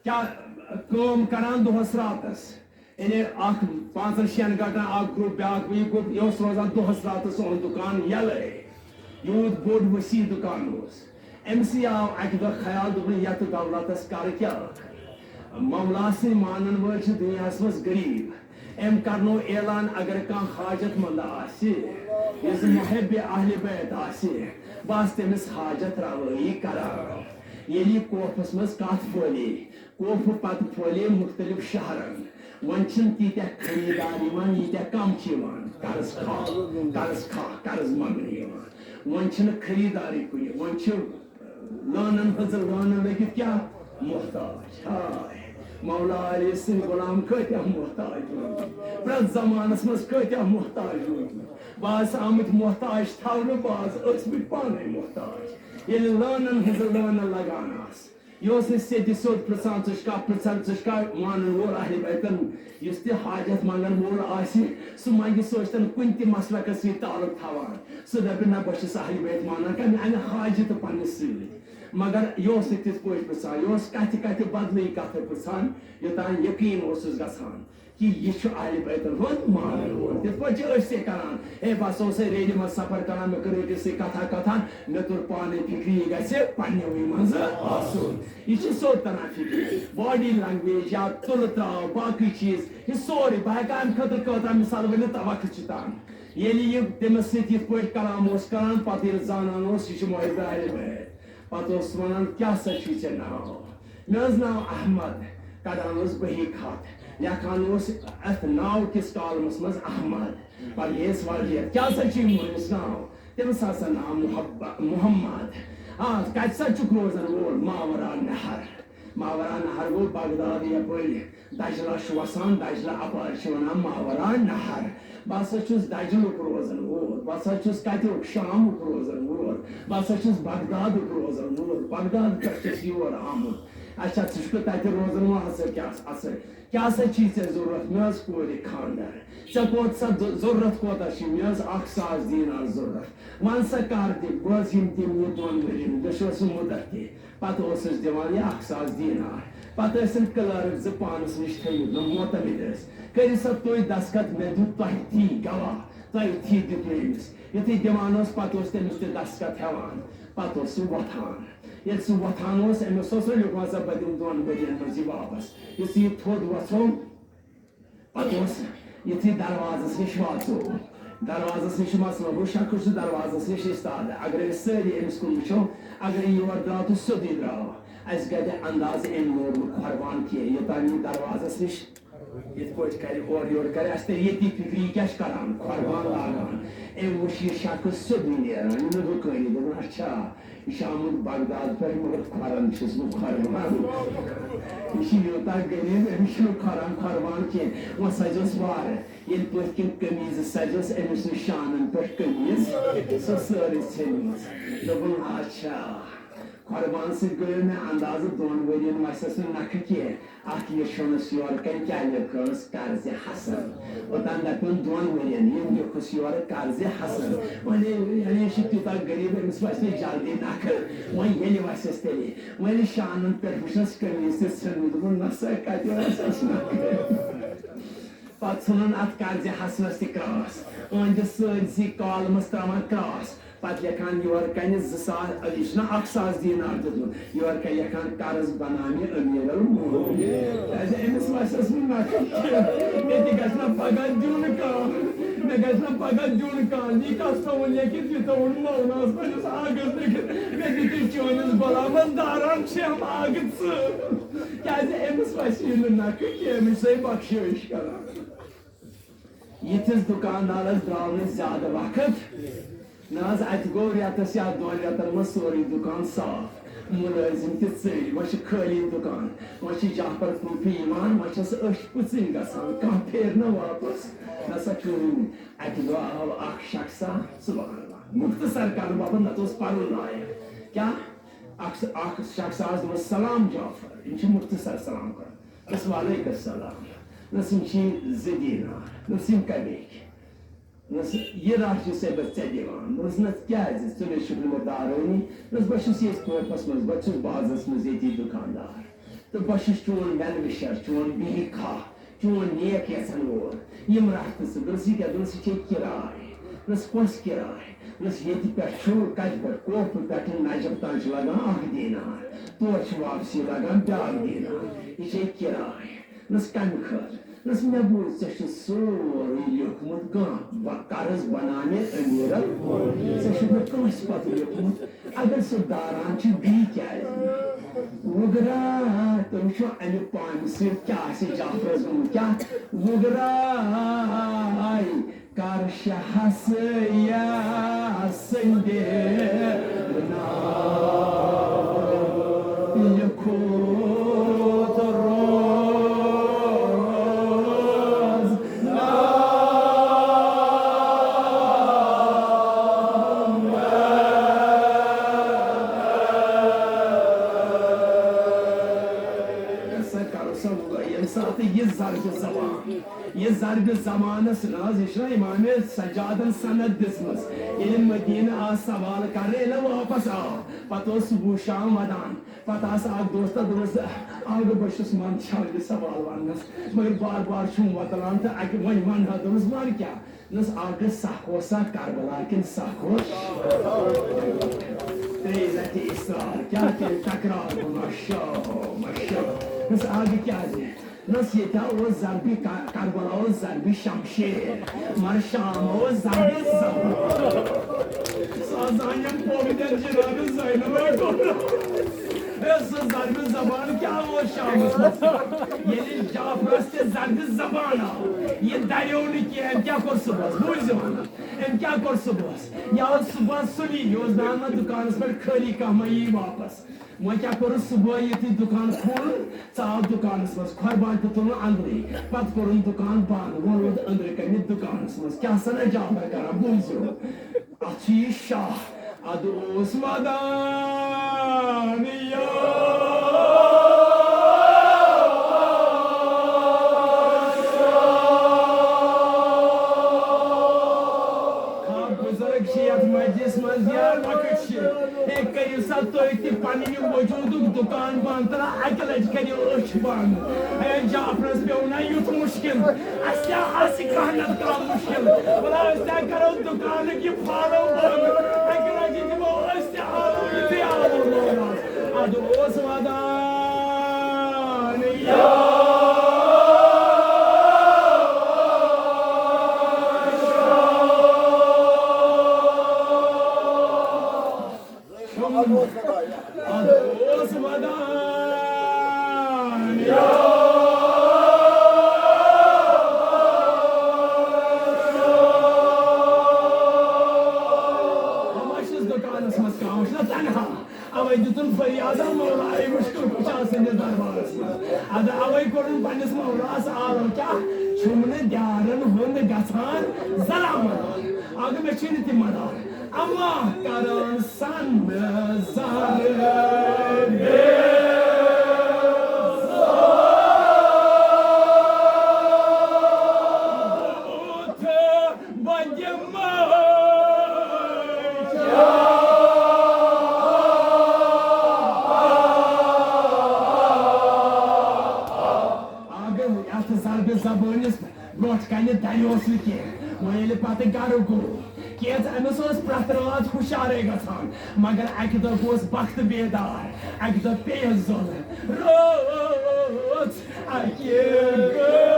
کیٛاہ کٲم کران دۄہس راتس؟ یعنی اکھ پانٛژن شٮ۪ن گنٹن اکھ گروپ، بیٛاکھ بیٚیہِ گروپ، یہِ اوس روزان دۄہس راتس اُہُنٛد دُکان یلے۔ یوٗت بوٚڑ وسیع دُکان اوس۔ أمۍ سٕے آو اکہِ دۄہ خیال، دوٚپُن، یتھ دولتس کرٕ کیٛاہ؟ مولا سٕنٛدۍ مانن وٲلۍ چھِ دُنیاہس منٛز غریب۔ أمۍ کرنو اعلان، اگر کانٛہہ حاجت مند آسہِ، یُس محب اہل بیت آسہِ، بہٕ آسہٕ تٔمِس حاجت روٲیی کران۔ ییٚلہِ یہِ کوفس منٛز کتھ پھٲلے، کوفہٕ پتہٕ پھٲلے مختلف شہرن۔ وۄنۍ چھِنہٕ تیٖتیٛاہ خریٖدار یِوان، ییٖتیٛاہ کم چھِ یِوان۔ قرض خواہ، قرض خواہ، قرض منٛگنہٕ یِوان۔ وۄنۍ چھِنہٕ خریٖدارٕے کُنہِ، وۄنۍ چھِ لٲنن ہٕنٛزٕ لٲنہٕ لٔگِتھ کیٛاہ؟ محتاج۔ ہاے، مولا علی سٕنٛدۍ غلام کۭتیٛاہ محتاج روٗدمٕتۍ۔ پرٛٮ۪تھ زمانس منٛز کۭتیٛاہ محتاج روٗدمٕتۍ۔ بعض آمٕتۍ محتاج تھاونہٕ، بعض ٲسمٕتۍ پانے محتاج۔ ییٚلہِ لٲنن ہٕنٛزٕ لٲنہٕ لگان آسہٕ، یہِ اوس نہٕ سیٚدِ سیوٚد پرژھان، "ژٕ چھُکھا پرژھان، ژٕ چھُکھا مانن وول اہلِ بیتن؟" یُس تہِ حاجت منگن وول آسہِ، سُہ منگہِ، سُہ ٲسۍتن کُنہِ تہِ مسلکس سۭتۍ تعلق تھاوان، سُہ دپہِ، "نہ، بہٕ چھُس اہلِ بیت مانان، کمہِ امہِ حاجتہٕ پننِس سۭتۍ۔" مگر یہِ اوس نہٕ تِتھ پٲٹھۍ پرٛژھان، یہِ اوس کتھِ کتھِ بدلٕے کتھٕ پرٛژھان، یوٚتام یقین اوسُس گژھان کہِ یہِ چھُ اہلِ بیتن ہُنٛد مانن وول۔ تِتھ پٲٹھۍ چھِ أسۍ تہِ کران، ہے بس اوسے ریلہِ منٛز سفر کران، مےٚ کٔر أکِس سۭتۍ کتھا کتھا، مےٚ توٚر پانے فکرِ یہِ گژھِ پننیوٕے منٛزٕ آسُن۔ یہِ چھِ سیوٚد تران فکرِ۔ باڈی لنگویج یا تُلہٕ تراو، باقٕے چیٖز، یہِ سورُے، بہٕ ہیٚکہٕ امہِ خٲطرٕ کۭژاہ مثال ؤنِتھ، تہٕ وقت چھُ تنگ۔ ییٚلہِ یہِ تٔمِس سۭتۍ یِتھ پٲٹھۍ کلام اوس کران، پتہٕ ییٚلہِ زانان اوس یہِ چھُ محب اہلِ بیت، پتہٕ اوس ونان، کیٛاہ سا چھُے ژےٚ ناو؟ مےٚ حظ ناو احمد۔ کڑان اوس بہی خط، لیکھان اوس اتھ ناو کِس کالمس منٛز احمد۔ پتہٕ گٔیس واریاہ، کیٛاہ سا چھُے مٲلِس ناو؟ تٔمِس ہسا ناو محب-، محمد۔ آ، کتہِ سا چھُکھ روزان وول؟ ماورا نہر۔ ماورا نہر گوٚو بغداد یپٲرۍ۔ دجلہ چھُ وسان، دجلہ اپارِ چھِ ونان ماورا نہر۔ بہٕ ہسا چھُس دجلُک روزن وول، بہٕ ہسا چھُس کتیُک؟ شامُک روزن وول، بہٕ ہسا چھُس بغدادُک روزن وول، بغداد پٮ۪ٹھ چھُس یور آمُت۔ اچھا، ژٕ چھُکھ تتہِ روزن وول؟ اصل، کیٛاہ اصل؟ کیٛاہ سا چھی ژےٚ ضروٗرت؟ مےٚ ٲس کورِ خانٛدر۔ ژےٚ کوت سا ض-، ضروٗرت کوتاہ چھی؟ مےٚ ٲس اکھ ساس دینار ضروٗرت۔ وَن سا کر دِکھ؟ بہٕ حظ یِم دِمہٕ یہِ دۄن ؤرین، مےٚ چھُ اوسمُت مُدت تہِ۔ پتہٕ اوسُس دِوان یہِ اکھ ساس دینار۔ پتہٕ ٲسِن کلٲرک زٕ پانس نِش تھٲوِتھ، نۄم معتمد ٲسۍ۔ کٔرِو سا تُہۍ دستخط، مےٚ دیُت تۄہہِ تھی گواہ، تۄہہِ تھی دیُت مےٚ أمِس۔ یُتھُے دِوان اوس، پتہٕ اوس تٔمِس تہِ دستخط ہٮ۪وان۔ پتہٕ اوس سُہ وۄتھان۔ ییٚلہِ سُہ وۄتھان اوس، أمِس اوس نہ لیوٗکھمُت، سا بہٕ دِمہٕ دۄن ؤرین منٛز یہِ واپس۔ یُتھُے یہِ تھوٚد وۄژھو، پتہٕ اوس یُتھُے دروازس نِش واتو، دروازس نِش چھُ مسلہٕ، ہُہ شخص چھُ دروازس نِش استاد۔ اگر أسۍ سٲری أمِس کُن وٕچھو، اگر یہِ یور درٛاو تہٕ سیوٚدُے درٛاو، اَسہِ گژھِ اندازٕ أمۍ لوگ نہٕ قۄربان کینٛہہ، یوٚتام یہِ دروازس نِش یِتھ پٲٹھۍ کرِ، اورٕ یورٕ کرِ، اَسہِ ترِ ییٚتی فِکرِ، یہِ کیٛاہ چھُ کران، قۄربان لاگان۔ أمۍ وٕچھ یہِ شخص سیوٚدُے نیران، یہِ نہٕ رُکٲنی، دوٚپُن، اچھا، یہِ چھُ آمُت بغداد پٮ۪ٹھ، مگر کھۄرن چھُس نہٕ کھۄران۔ یہِ چھُ یوٗتاہ غریٖب، أمِس چھُنہٕ کھۄران کھۄران کینٛہہ۔ وۄنۍ سَجوس وارٕ۔ ییٚلہِ پٔتھۍ کِنۍ قمیٖض سَجوس، أمِس نہٕ شانن پٮ۪ٹھ قمیٖض، سۄ سٲرٕے ژھیٚنمٕژ۔ دوٚپُن، اچھا، کھۄربان سۭتۍ گٔیو مےٚ اندازٕ دۄن ؤرین وَسٮ۪س نہٕ نکھٕ کینٛہہ۔ اَتھ لیٚچھومَس یورٕ کَنہِ کیٛاہ لیٚکھنَس؟ قرضِ حسن۔ اوٚتام دَپیوٚن دۄن ؤرین، ییٚمۍ لیوٚکھُس یورٕ قرضِ حسن۔ وۄنۍ یعنی یہِ چھُ تیوٗتاہ غریٖب، أمِس وَسہِ نہٕ جلدی نَکھٕ۔ وۄنۍ ییٚلہِ وَسٮ۪س تیٚلے۔ وۄنۍ ییٚلہِ شانَن پٮ۪ٹھ وٕچھنَس قمیٖض تہِ ژھیوٚنمُت، دوٚپُن، نہ سا، کَتہِ وَسٮ۪س نَکھٕ؟ پَتہٕ ژھٕنُن اَتھ قرضِ حسنَس تہِ کرٛاس۔ أہنٛدِس سٲرسٕے کالمَس ترٛاوان کرٛاس۔ پتہٕ لیکھان یورٕ کنہِ زٕ ساس، یہِ چھُنہ اکھ ساس دینار دیُتمُت، یورٕ کنہِ لیکھان قرض بناونہِ امیر المومنین۔ کیازِ أمِس وسٮ۪س نہٕ نقل کینٛہہ۔ مےٚ تہِ گژھِ نہ پگاہ دیُن کانٛہہ، مےٚ گژھِ نہ پگاہ دیُن کانٛہہ۔ یہِ کس تھوٚوُن لیکھِتھ؟ یہِ تھوٚوُن مولناہس پننِس آگس لیکھِتھ، مےٚ دِتِو چٲنِس غلامس داران شیٚہم آگہٕ ژٕ۔ کیازِ أمِس وسہِ نہٕ نقل کینٛہہ، أمِس چھِ بخشٲیِش کران۔ یِتھِس دُکاندارس درٛاو نہٕ زیادٕ وقت۔ نہ حظ، اتہِ گوٚو رٮ۪تس یا دۄن رٮ۪تن منٛز سورُے دُکان صاف۔ مُلٲزِم تہِ ژٔلۍ، وۄنۍ چھِ خٲلی دُکان۔ وۄنۍ چھِ جعفر صوفی یِوان، وۄنۍ چھس أچھ پٕژٕنۍ گژھان، کانٛہہ پھیرِ نہٕ واپس۔ نہ سا کٕہٕنۍ۔ اتہِ گوٚو آو اکھ شخصا، سبحان اللہ، مختصر کرنہٕ باپتھ نتہٕ اوس پرُن لایق۔ کیٛاہ؟ اکھ، اکھ شخص آس دوٚپمس، "سلام جعفر"، یِم چھِ مختصر سلام کران۔ دوٚپمس، "وعلیکم السلام"۔ دوٚپمس، "یِم چھی زٕ دینار"۔ دوٚپمس، "یِم کمِکۍ؟" دوٚپمس، "یہِ رش چھُسے بہٕ ژےٚ دِوان"۔ دوٚپمس، "نہ، کیازِ؟ ژٕ نے چھُکھ نہٕ مےٚ دارٲنی"۔ دوٚپمس، "بہٕ چھُس ییٚتہِ کوفس منٛز، بہٕ چھُس بازس منٛز ییٚتی دُکاندار۔ تہٕ بہٕ چھُس چون well wisher، چون بیٚہہِ کھاہ۔" چون نیک یژھن وول۔ یِم رٹھ تہٕ ژٕ۔ دوٚپُس، یہِ کیٛاہ؟ دوٚپُس، یہِ چھے کِراے۔ دوٚپُس، کۄس کِراے؟ دوٚپُس، ییٚتہِ پٮ۪ٹھ چھُ، کَتہِ پٮ۪ٹھ؟ کوفہٕ پٮ۪ٹھ نجف تام چھُ لگان اکھ دینار۔ تور چھُ واپسی لگان بیٛاکھ دینار۔ یہِ چھے کِراے۔ دوٚپُس، کَمہِ خٲطرٕ؟ دوٚپُس، مےٚ بوٗز، ژےٚ چھُ سورُے لیوٗکھمُت کانٛہہ ب-، قرض بناونہِ امیر ال-، ژےٚ چھُکھ نہٕ کٲنٛسہِ پتہٕ لیوٗکھمُت۔ اگر سُہ داران چھُ، بیٚیہِ کیٛازِ؟ وُگرا، تُہۍ وٕچھِو اَمہِ پامہِ سۭتۍ کیٛاہ آسہِ جعفرس گوٚمُت، کیٛاہ؟ وُگرا، کر شہس یا سندِ ناو لیکھوت روز۔ سا کرو سا ییٚمہِ ساتہٕ یہِ ضربِ زبان، یہِ ضربِ زبانَس نہ حظ، یہِ چھُنہ امام سجادن سند دِژمٕژ۔ ییٚلہِ مدینہ آو سوال کرنہٕ، ییٚلہِ واپس آو، پتہٕ اوس صبح شام ودان۔ پتہٕ آسہٕ اکھ دوستہ دوٚپمَس، "اکھ بہٕ چھُس منٛدچھان یہِ سوال وننس، مگر بار بار چھُم وۄتلان تہٕ اکہِ وۄنۍ ونہٕ ہا۔" دوٚپمَس، "وَن کیٛاہ؟" دوٚپمَس، "اکھ گٔے سکھ اوس سا کربلا کِنہٕ سکھ اوس؟" ترٛیٚیہِ لٹہِ اصرار، کیٛاہ تیٚلہِ تکرار گوٚو؟ ماشاء، ماشاء۔ دوٚپمَس، "اکھ گٔے کیٛازِ؟" نس ییٚتہِ اوس ضربِ کا-، کربلا اوس ضربِ شمشیر، مگر شام اوس ضربِ زبان۔ سُہ حظ زانہِ یِم پوٚمبِتٮ۪ن جنابِ زینبَے کوٚر۔ ہے، سُہ ضربِ زبان کیٛاہ اوس شامَس منٛز؟ ییٚلہِ جعفرَس تہِ ضربِ زبان آو، یہِ دَریو نہٕ کینٛہہ، أمۍ کیٛاہ کوٚر صُبحَس؟ بوٗزِو، أمۍ کیٛاہ کوٚر صُبحَس؟ یہِ آو صُبحَس سُلی، یہِ اوس دَپان، "نہ، دُکانَس پٮ۪ٹھ خٲلی کانٛہہ مہ یی واپَس۔" وۄنۍ کیٛاہ کوٚرُس؟ صُبحٲے یُتھُے دُکان کھوٗل، ژاو دُکانَس منٛز، کھۄر بانہِ تہٕ تُلُن اَنٛدرٕے۔ پَتہٕ کوٚرُن دُکان بنٛد، ووٚن روٗد أنٛدرٕ کَنہِ دُکانَس منٛز۔ کیٛاہ سا نہ جعفر کران، بوٗزِو۔ اَتھ چھُ یہِ شاہ، اَدٕ اوس وَدان یا خاب بُزرگ چھِ یَتھ مجلِس منٛز یا لۄکٕٹۍ چھِ۔ ہے، کٔرِو سا تُہۍ تہِ پننہِ وجوٗدُک دُکان بنٛد، تہٕ اَکہِ لٹہِ کٔرِو أچھ بنٛد۔ ہے، جعفرس پیوٚو نا یُتھ مُشکِل، اَسہِ تہِ آسہِ کانٛہہ نتہٕ کانٛہہ مُشکِل۔ وَلہٕ، أسۍ تہِ کرو دُکانُک یہِ فارم بنٛد۔ اَکہِ لٹہِ دِمو أسۍ تہِ آلو یُتھُے آلو لوگ اَتھ۔ اَدٕ اوس ودان یا شام۔ اَدٕ اوس ودان۔ وۄنۍ ما چھُس دُکانَس منٛز کانٛہہ، وۄنۍ چھُنہ تنہا۔ اَوَے دیُتُن فریادہ مولایہِ مُشکِل کُشا سٕنٛدِس دربارَس منٛز۔ اَدٕ اَوَے کوٚرُن پنٛنِس مولاہَس آلو کیٛاہ؟ چھُم نہٕ دیارَن ہُنٛد گژھان زَرا مَدار۔ اَدٕ مےٚ چھُے نہٕ تہِ مَدار۔ اما کران سن زہر بوت بدماش۔ اگر یتھ ضربِ زبٲنِس برونٛٹھ کنہِ دَرِ اوس نہٕ کینٛہہ۔ وۄنۍ ییٚلہِ پتہٕ گرٕ گوٚو، کینٛژ أمِس اوس پرٛٮ۪تھ رٲژ ہُشارے گژھان، مگر اکہِ دۄہ گوس بخت بیدار، اکہِ دۄہ پیٚیس زۄلہٕ۔ رٲژ اکہِ گٔے۔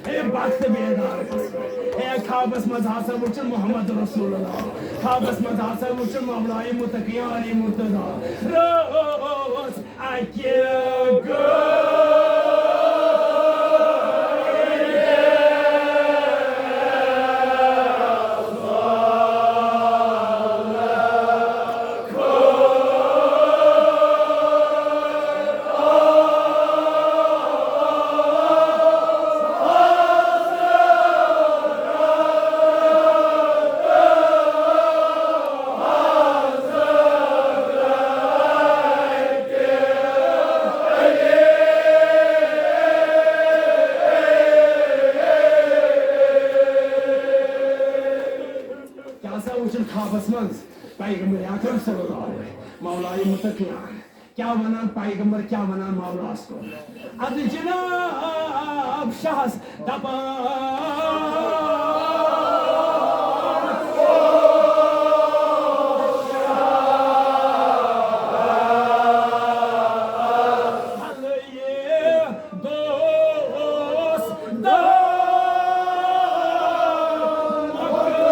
ہے بخت بیدار گژھ۔ ہے خوابس منٛز ہسا وُچھُن محمد رسول اللہ، خوابس منٛز ہسا وُچھُن مولائے متقی علی مرتضی۔ رٲژ اکہِ گٔے۔ کیٛاہ سا وُچھُن خوابس منٛز پیغمبر اکرم صلی اللہ علیہ، مولائے متقیان۔ کیٛاہ ونان پیغمبر، کیٛاہ ونان مولاہس کُن؟ ادٕ جناب شاہس دپان۔ دوس دار مکہ۔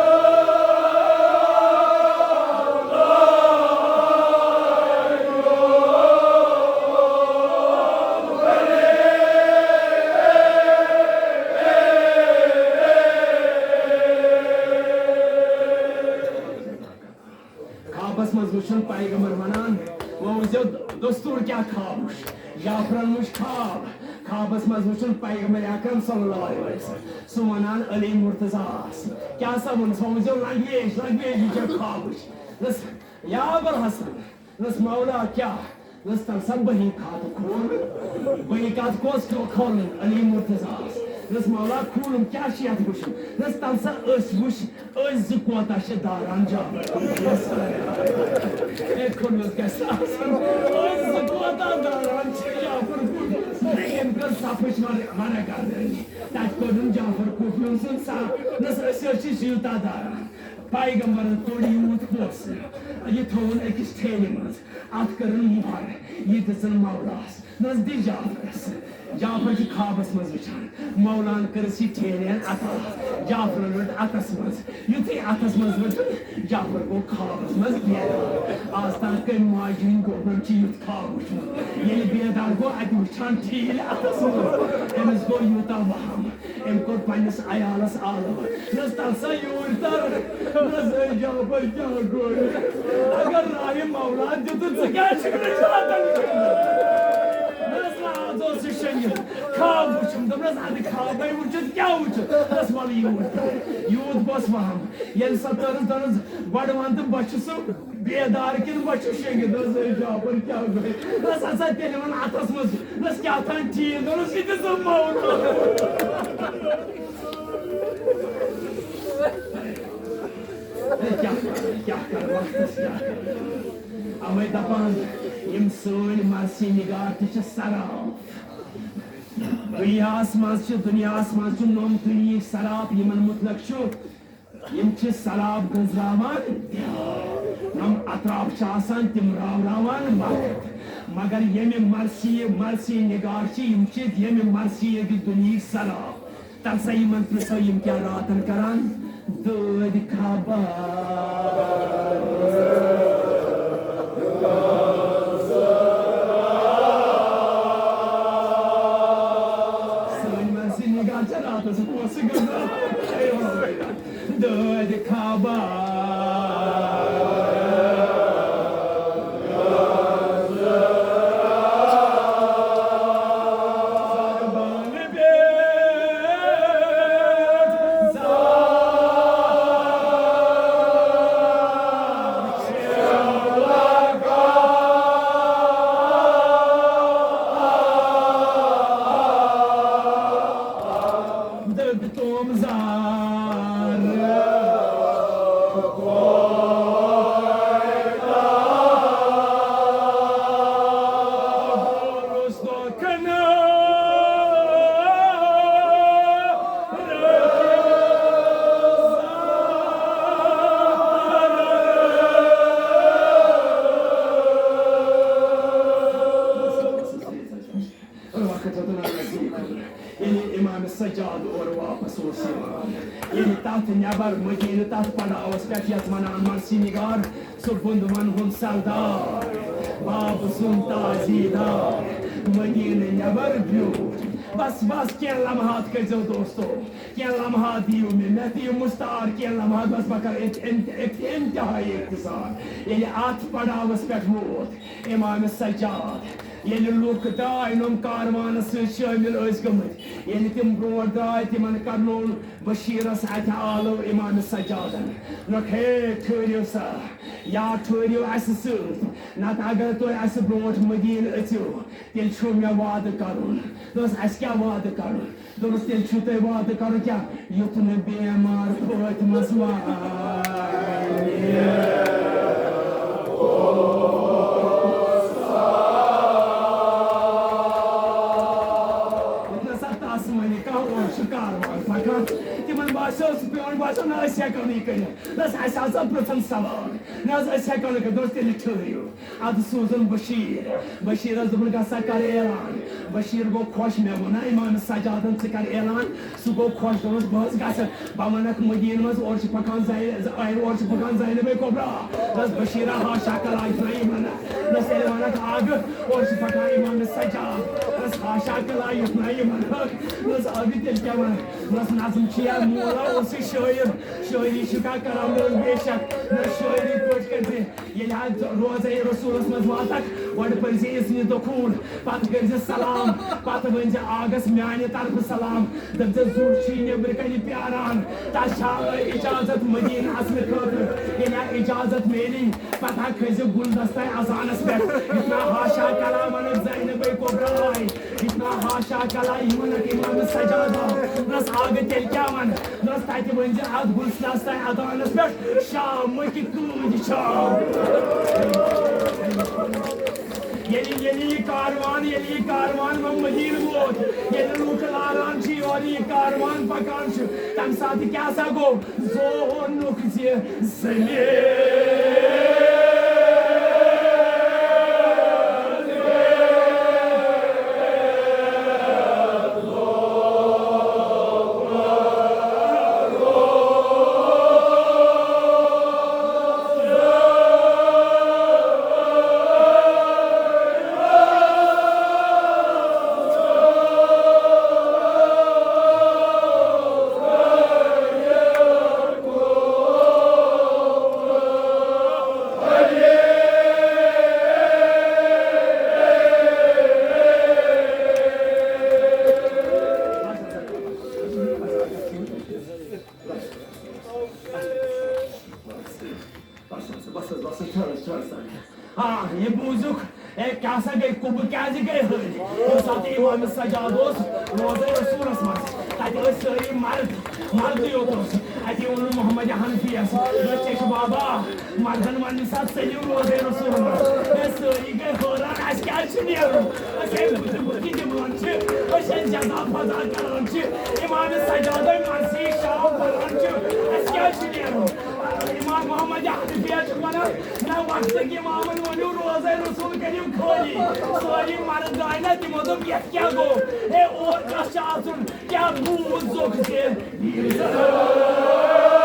خوابس منٛز وٕچھُن پیغمبر ونان، وۄنۍ وٕچھزیو دستور کیٛاہ خواب وٕچھ۔ جعفرن وٕچھ خواب، خوابس منٛز وٕچھُن پیغمبر اکرم صلی اللہ علیہ وسلم، سُہ ونان علی مرتضیٰ ہس۔ کیٛاہ سا ووٚنُس؟ وۄنۍ وٕچھزیو language، language وٕچھزیو خواب وٕچھ۔ دوٚپُس، یا ابوالحسن، دوٚپُس، مولا کیٛاہ؟ دوٚپُس، تَلہٕ سا بہی کھاتہٕ کھولہٕ۔ بہی کھاتہٕ کۄس کھو-، کھولہٕ؟ علی مرتضیٰ ہس۔ دوٚپُس، مولا کھولُم، کیٛاہ چھُ یتھ وٕچھُن؟ دوٚپُس، تَلہٕ سا أسۍ وٕچھ أسۍ زٕ کوتاہ چھِ داران جعفر۔ ہے، کھُلوس گژھِ آسُن۔ أسۍ زٕ کوتاہ داران چھِ جعفر کُن۔ أمۍ کٔر صفٕچ ورق، ورق گردٲنی۔ تَتہِ کوٚرُن جعفر کُفیُن سُنٛد صف۔ نس أسۍ حظ چھِ زیوٗتاہ داران۔ پیغمبرن توٚڑ یوٗت پونٛسہٕ۔ یہِ تھوٚوُن أکِس ٹھیلہِ منٛز۔ اَتھ کٔرٕن مۄہر۔ یہِ دِژٕن مولاہس۔ نس دِ جعفرس۔ جعفر چھُ خوابس منٛز وٕچھان۔ مولان کٔرٕس یہِ ٹھیلہٕ ہن عطا۔ جعفرن رٔٹ اتھس منٛز۔ یُتھُے اتھس منٛز رٔٹٕن، جعفر گوٚو خوابس منٛز بیدار۔ آز تام کٔمۍ ماجہِ ہٕنٛدۍ گوٚبرن چھُ یُتھ خواب وٕچھمُت؟ ییٚلہِ بیدار گوٚو، اتہِ وٕچھان ٹھیلہٕ اتھس منٛز۔ أمِس گوٚو یوٗتاہ وہم۔ أمۍ کوٚر پننِس عیالس آلو۔ نس تل سا یوٗرۍ تر۔ نس اے جعفر کیٛاہ گوٚو؟ اگر راہہِ مولا دیُتُن، ژٕ کیٛازِ چھُکھ نہٕ زیادٕ؟ نس نہ، آز اوس یہِ شٔنگِتھ۔ خواب وُچھُم، دوٚپنس، اَدٕ خوابے وُچھُتھ کیٛاہ وُچھُتھ؟ نس وَلہٕ یوٗرۍ تر۔ یوٗت گوٚس وہم۔ ییٚلہِ سۄ تٔرٕس، دوٚپنس، گۄڈٕ وَن تہٕ بہٕ چھُس سُہ بیدار کِنہٕ بہٕ چھُس شٔنگِتھ؟ نس اے جعفر کیٛاہ گوٚو؟ نس ہسا تیٚلہِ وَن اَتھس منٛز۔ نس کیٛاہ تام ٹھیٖک، دوٚپنس، یہِ تہِ سا مولا۔ ہے، کیٛاہ کرٕ، کیٛاہ کرٕ، وقتس کیٛاہ کرٕ؟ اوے دپان، یِم سٲنۍ مرثی نگار تہِ چھِ سراب۔ دُنیاہس منٛز چھِ، دُنیاہس منٛز چھِ نۄم دُنیہٕکۍ سراب، یِمن متعلق چھُ، یِم چھِ سراب گٔنزراوان دھیان۔ نۄم اطراف چھِ آسان، تِم راوراوان وقت۔ مگر ییٚمہِ مرثی، مرثی نگار چھِ، یِم چھِ ییٚمہِ مرثی ییٚتہِ دُنیہٕکۍ سراب۔ تَلہٕ سا یِمن پرٛژھو، یِم کیٛاہ راتن کران؟ دٲدۍ خبر۔ سٲنۍ مرثی نگار چھےٚ راتس پونٛسہٕ گٔمٕژ۔ دٲدۍ خبر۔ دٔپۍ تِم زار۔ وقت ووت نزدیٖک۔ ییٚلہِ امام سجاد اورٕ واپس اوس یِوان، ییٚلہِ تتھ نٮ۪بر مدیٖنہٕ تتھ پڑاوس پٮ۪ٹھ یتھ ونان مرثی نگار، سُہ بُندوَن ہُنٛد سردار، باب سُنٛد تعزیٖدار، مدیٖنہٕ نٮ۪بر بیوٗٹھ۔ بس، بس، کینٛہہ لمحات کٔرۍزیو دوستو، کینٛہہ لمحات دِیِو مےٚ، مےٚ دِیِو مُستعار کینٛہہ لمحات، بس بہٕ کرٕ انت-، انت-، انت-، انتہٲیی اختصار۔ ییٚلہِ اتھ پڑاوس پٮ۪ٹھ ووت امام سجاد، ییٚلہِ لُکھ درٛاے، نۄم کاروانس سۭتۍ شٲمِل ٲسۍ گٔمٕتۍ، ییٚلہِ تِم برونٛٹھ درٛاے، تِمن کرنوو بشیرس اتھِ آلو امام سجادن۔ دوٚپُکھ، ہے، ٹھٔہرِو سا، یا ٹھٔہرِو اسہِ سۭتۍ، نتہٕ اگر تُہۍ اسہِ برونٛٹھ مدیٖنہٕ أژِو، تیٚلہِ چھُو مےٚ وعدٕ کرُن۔ دوٚپُس، اسہِ کیٛاہ وعدٕ کرُن؟ دوٚپُس، تیٚلہِ چھُو تۄہہِ وعدٕ کرُن کیٛاہ؟ یُتھ نہٕ بیمار فٲطمس واتہِ۔ ییٚتہِ نسا تس وَنہِ کانٛہہ، اورٕ چھُ کاروان پکان۔ تِمن باسیو، سُہ پیوٚن باسیو، نہ، أسۍ ہٮ۪کو نہٕ یہِ کٔرِتھ۔ نہ حظ، اسہِ ہسا پرٛژھن سوال۔ نہ حظ، أسۍ ہٮ۪کو نہٕ کٔرِتھ۔ دوٚپُس، تیٚلہِ ٹھٔہرِو۔ ادٕ سوٗزُن بشیٖر۔ بشیٖرس دوٚپُن، گژھ سا کر اعلان۔ بشیٖر گوٚو خۄش، مےٚ ووٚن نا امام سجادن، ژٕ کر اعلان۔ سُہ گوٚو خۄش، دوٚپُس، بہٕ حظ گژھٕ۔ بہٕ ونکھ مدیٖنہٕ منٛز، اورٕ چھِ پکان زینب، اورٕ چھِ پکان زینبے کبریٰ۔ دوٚپُس، بشیٖرا، حاشا کلا اجمعین ونکھ۔ دوٚپُس، تیٚلہِ ونکھ اکھ، اورٕ چھِ پکان امام سجاد۔ دوٚپُس، حاشا کلا، یُتھ نہ یِمن حق نہ ٲس، اَدٕ تیٚلہِ کیٛاہ وَنہٕ؟ نہ ٲس نظم چھِ یا مولا اوس یہِ شٲعر، شٲعری چھِ کانٛہہ کران، مےٚ اوس بے شک نہ شٲعری پٲٹھۍ کٔرۍ زِ ییٚلہِ حظ روزے رسوٗلس منٛز واتکھ، گۄڈٕ پٔرۍ زِ اِذنِ دخوٗل، پتہٕ کٔرۍ زِ سلام، پتہٕ ؤنۍ زِ آغس میانہِ طرفہٕ سلام، دٔپۍ زِ زُر چھُے نیٚبرٕ کنہِ پیاران، تس چھا اجازت مدیٖنہس خٲطرٕ؟ ییٚلہِ اجازت میلی، پتہٕ ہا کھٔسۍ زِ گُلدستَے اذانس پٮ۪ٹھ۔ یُتھ نہ حاشا کلامن زینبے کبریٰ آے، یُتھ نہ حاشا کلام یِمن امام سجادہ۔ نس آگہٕ تیٚلہِ کیٛاہ ون؟ نس تتہِ ؤنۍ زِ اتھ گُلدستَے اذانس پٮ۪ٹھ، شامٕکۍ تُہنٛدۍ شام۔ ییٚلہِ، ییٚلہِ یہِ کاروان، ییٚلہِ یہِ کاروان وۄنۍ مدیٖنہٕ ووت، ییٚلہِ لوٗکھ لاران چھِ یورٕ یہِ کاروان پکان چھُ، تمہِ ساتہٕ کیٛاہ سا گوٚو؟ زونُکھ زِ زٔمیٖن۔ بس حظ، بس حظ، بس حظ، چھَڑ حظ، چھَڑ حظ۔ آ، یہِ بوٗزِکھ، اے، کیٛاہ سا گٔے، کُبہٕ کیٛازِ گٔے ہٲرۍ؟ ییٚمہِ ساتہٕ امام سجاد اوس روزے رسوٗلس منٛز، تتہِ ٲسۍ سٲری مرد، مردٕے یوت اوس۔ اتی ووٚنُن محمد حنفیس، دوٚپُن، "ژےٚ چھُ بابا مردن وننہٕ ساتہٕ ژٔلِو روزے رسوٗلس منٛز۔" اے، سٲری گٔے حٲران، "اسہِ کیٛازِ چھُ نیرُن؟ أسۍ ہے بُتھِ بُتھِ دِوان چھِ، أسۍ ہے جزا فضا کران چھِ، امام سجادے مرضی شام پران چھِ، اسہِ کیٛازِ چھُ نیرُن؟" امام محمد حنفیہ چھُ ونان، نہ، وقتٕکۍ امامن ؤنِو روزے رسول کٔرِو خٲلی۔ سٲری مرد درٛاے نہ، تِمو دوٚپ، "یتھ کیٛاہ گوٚو؟ ہے، اور کس چھُ اژُن؟ کیٛاہ بوٗز زوٚکھ ژےٚ؟"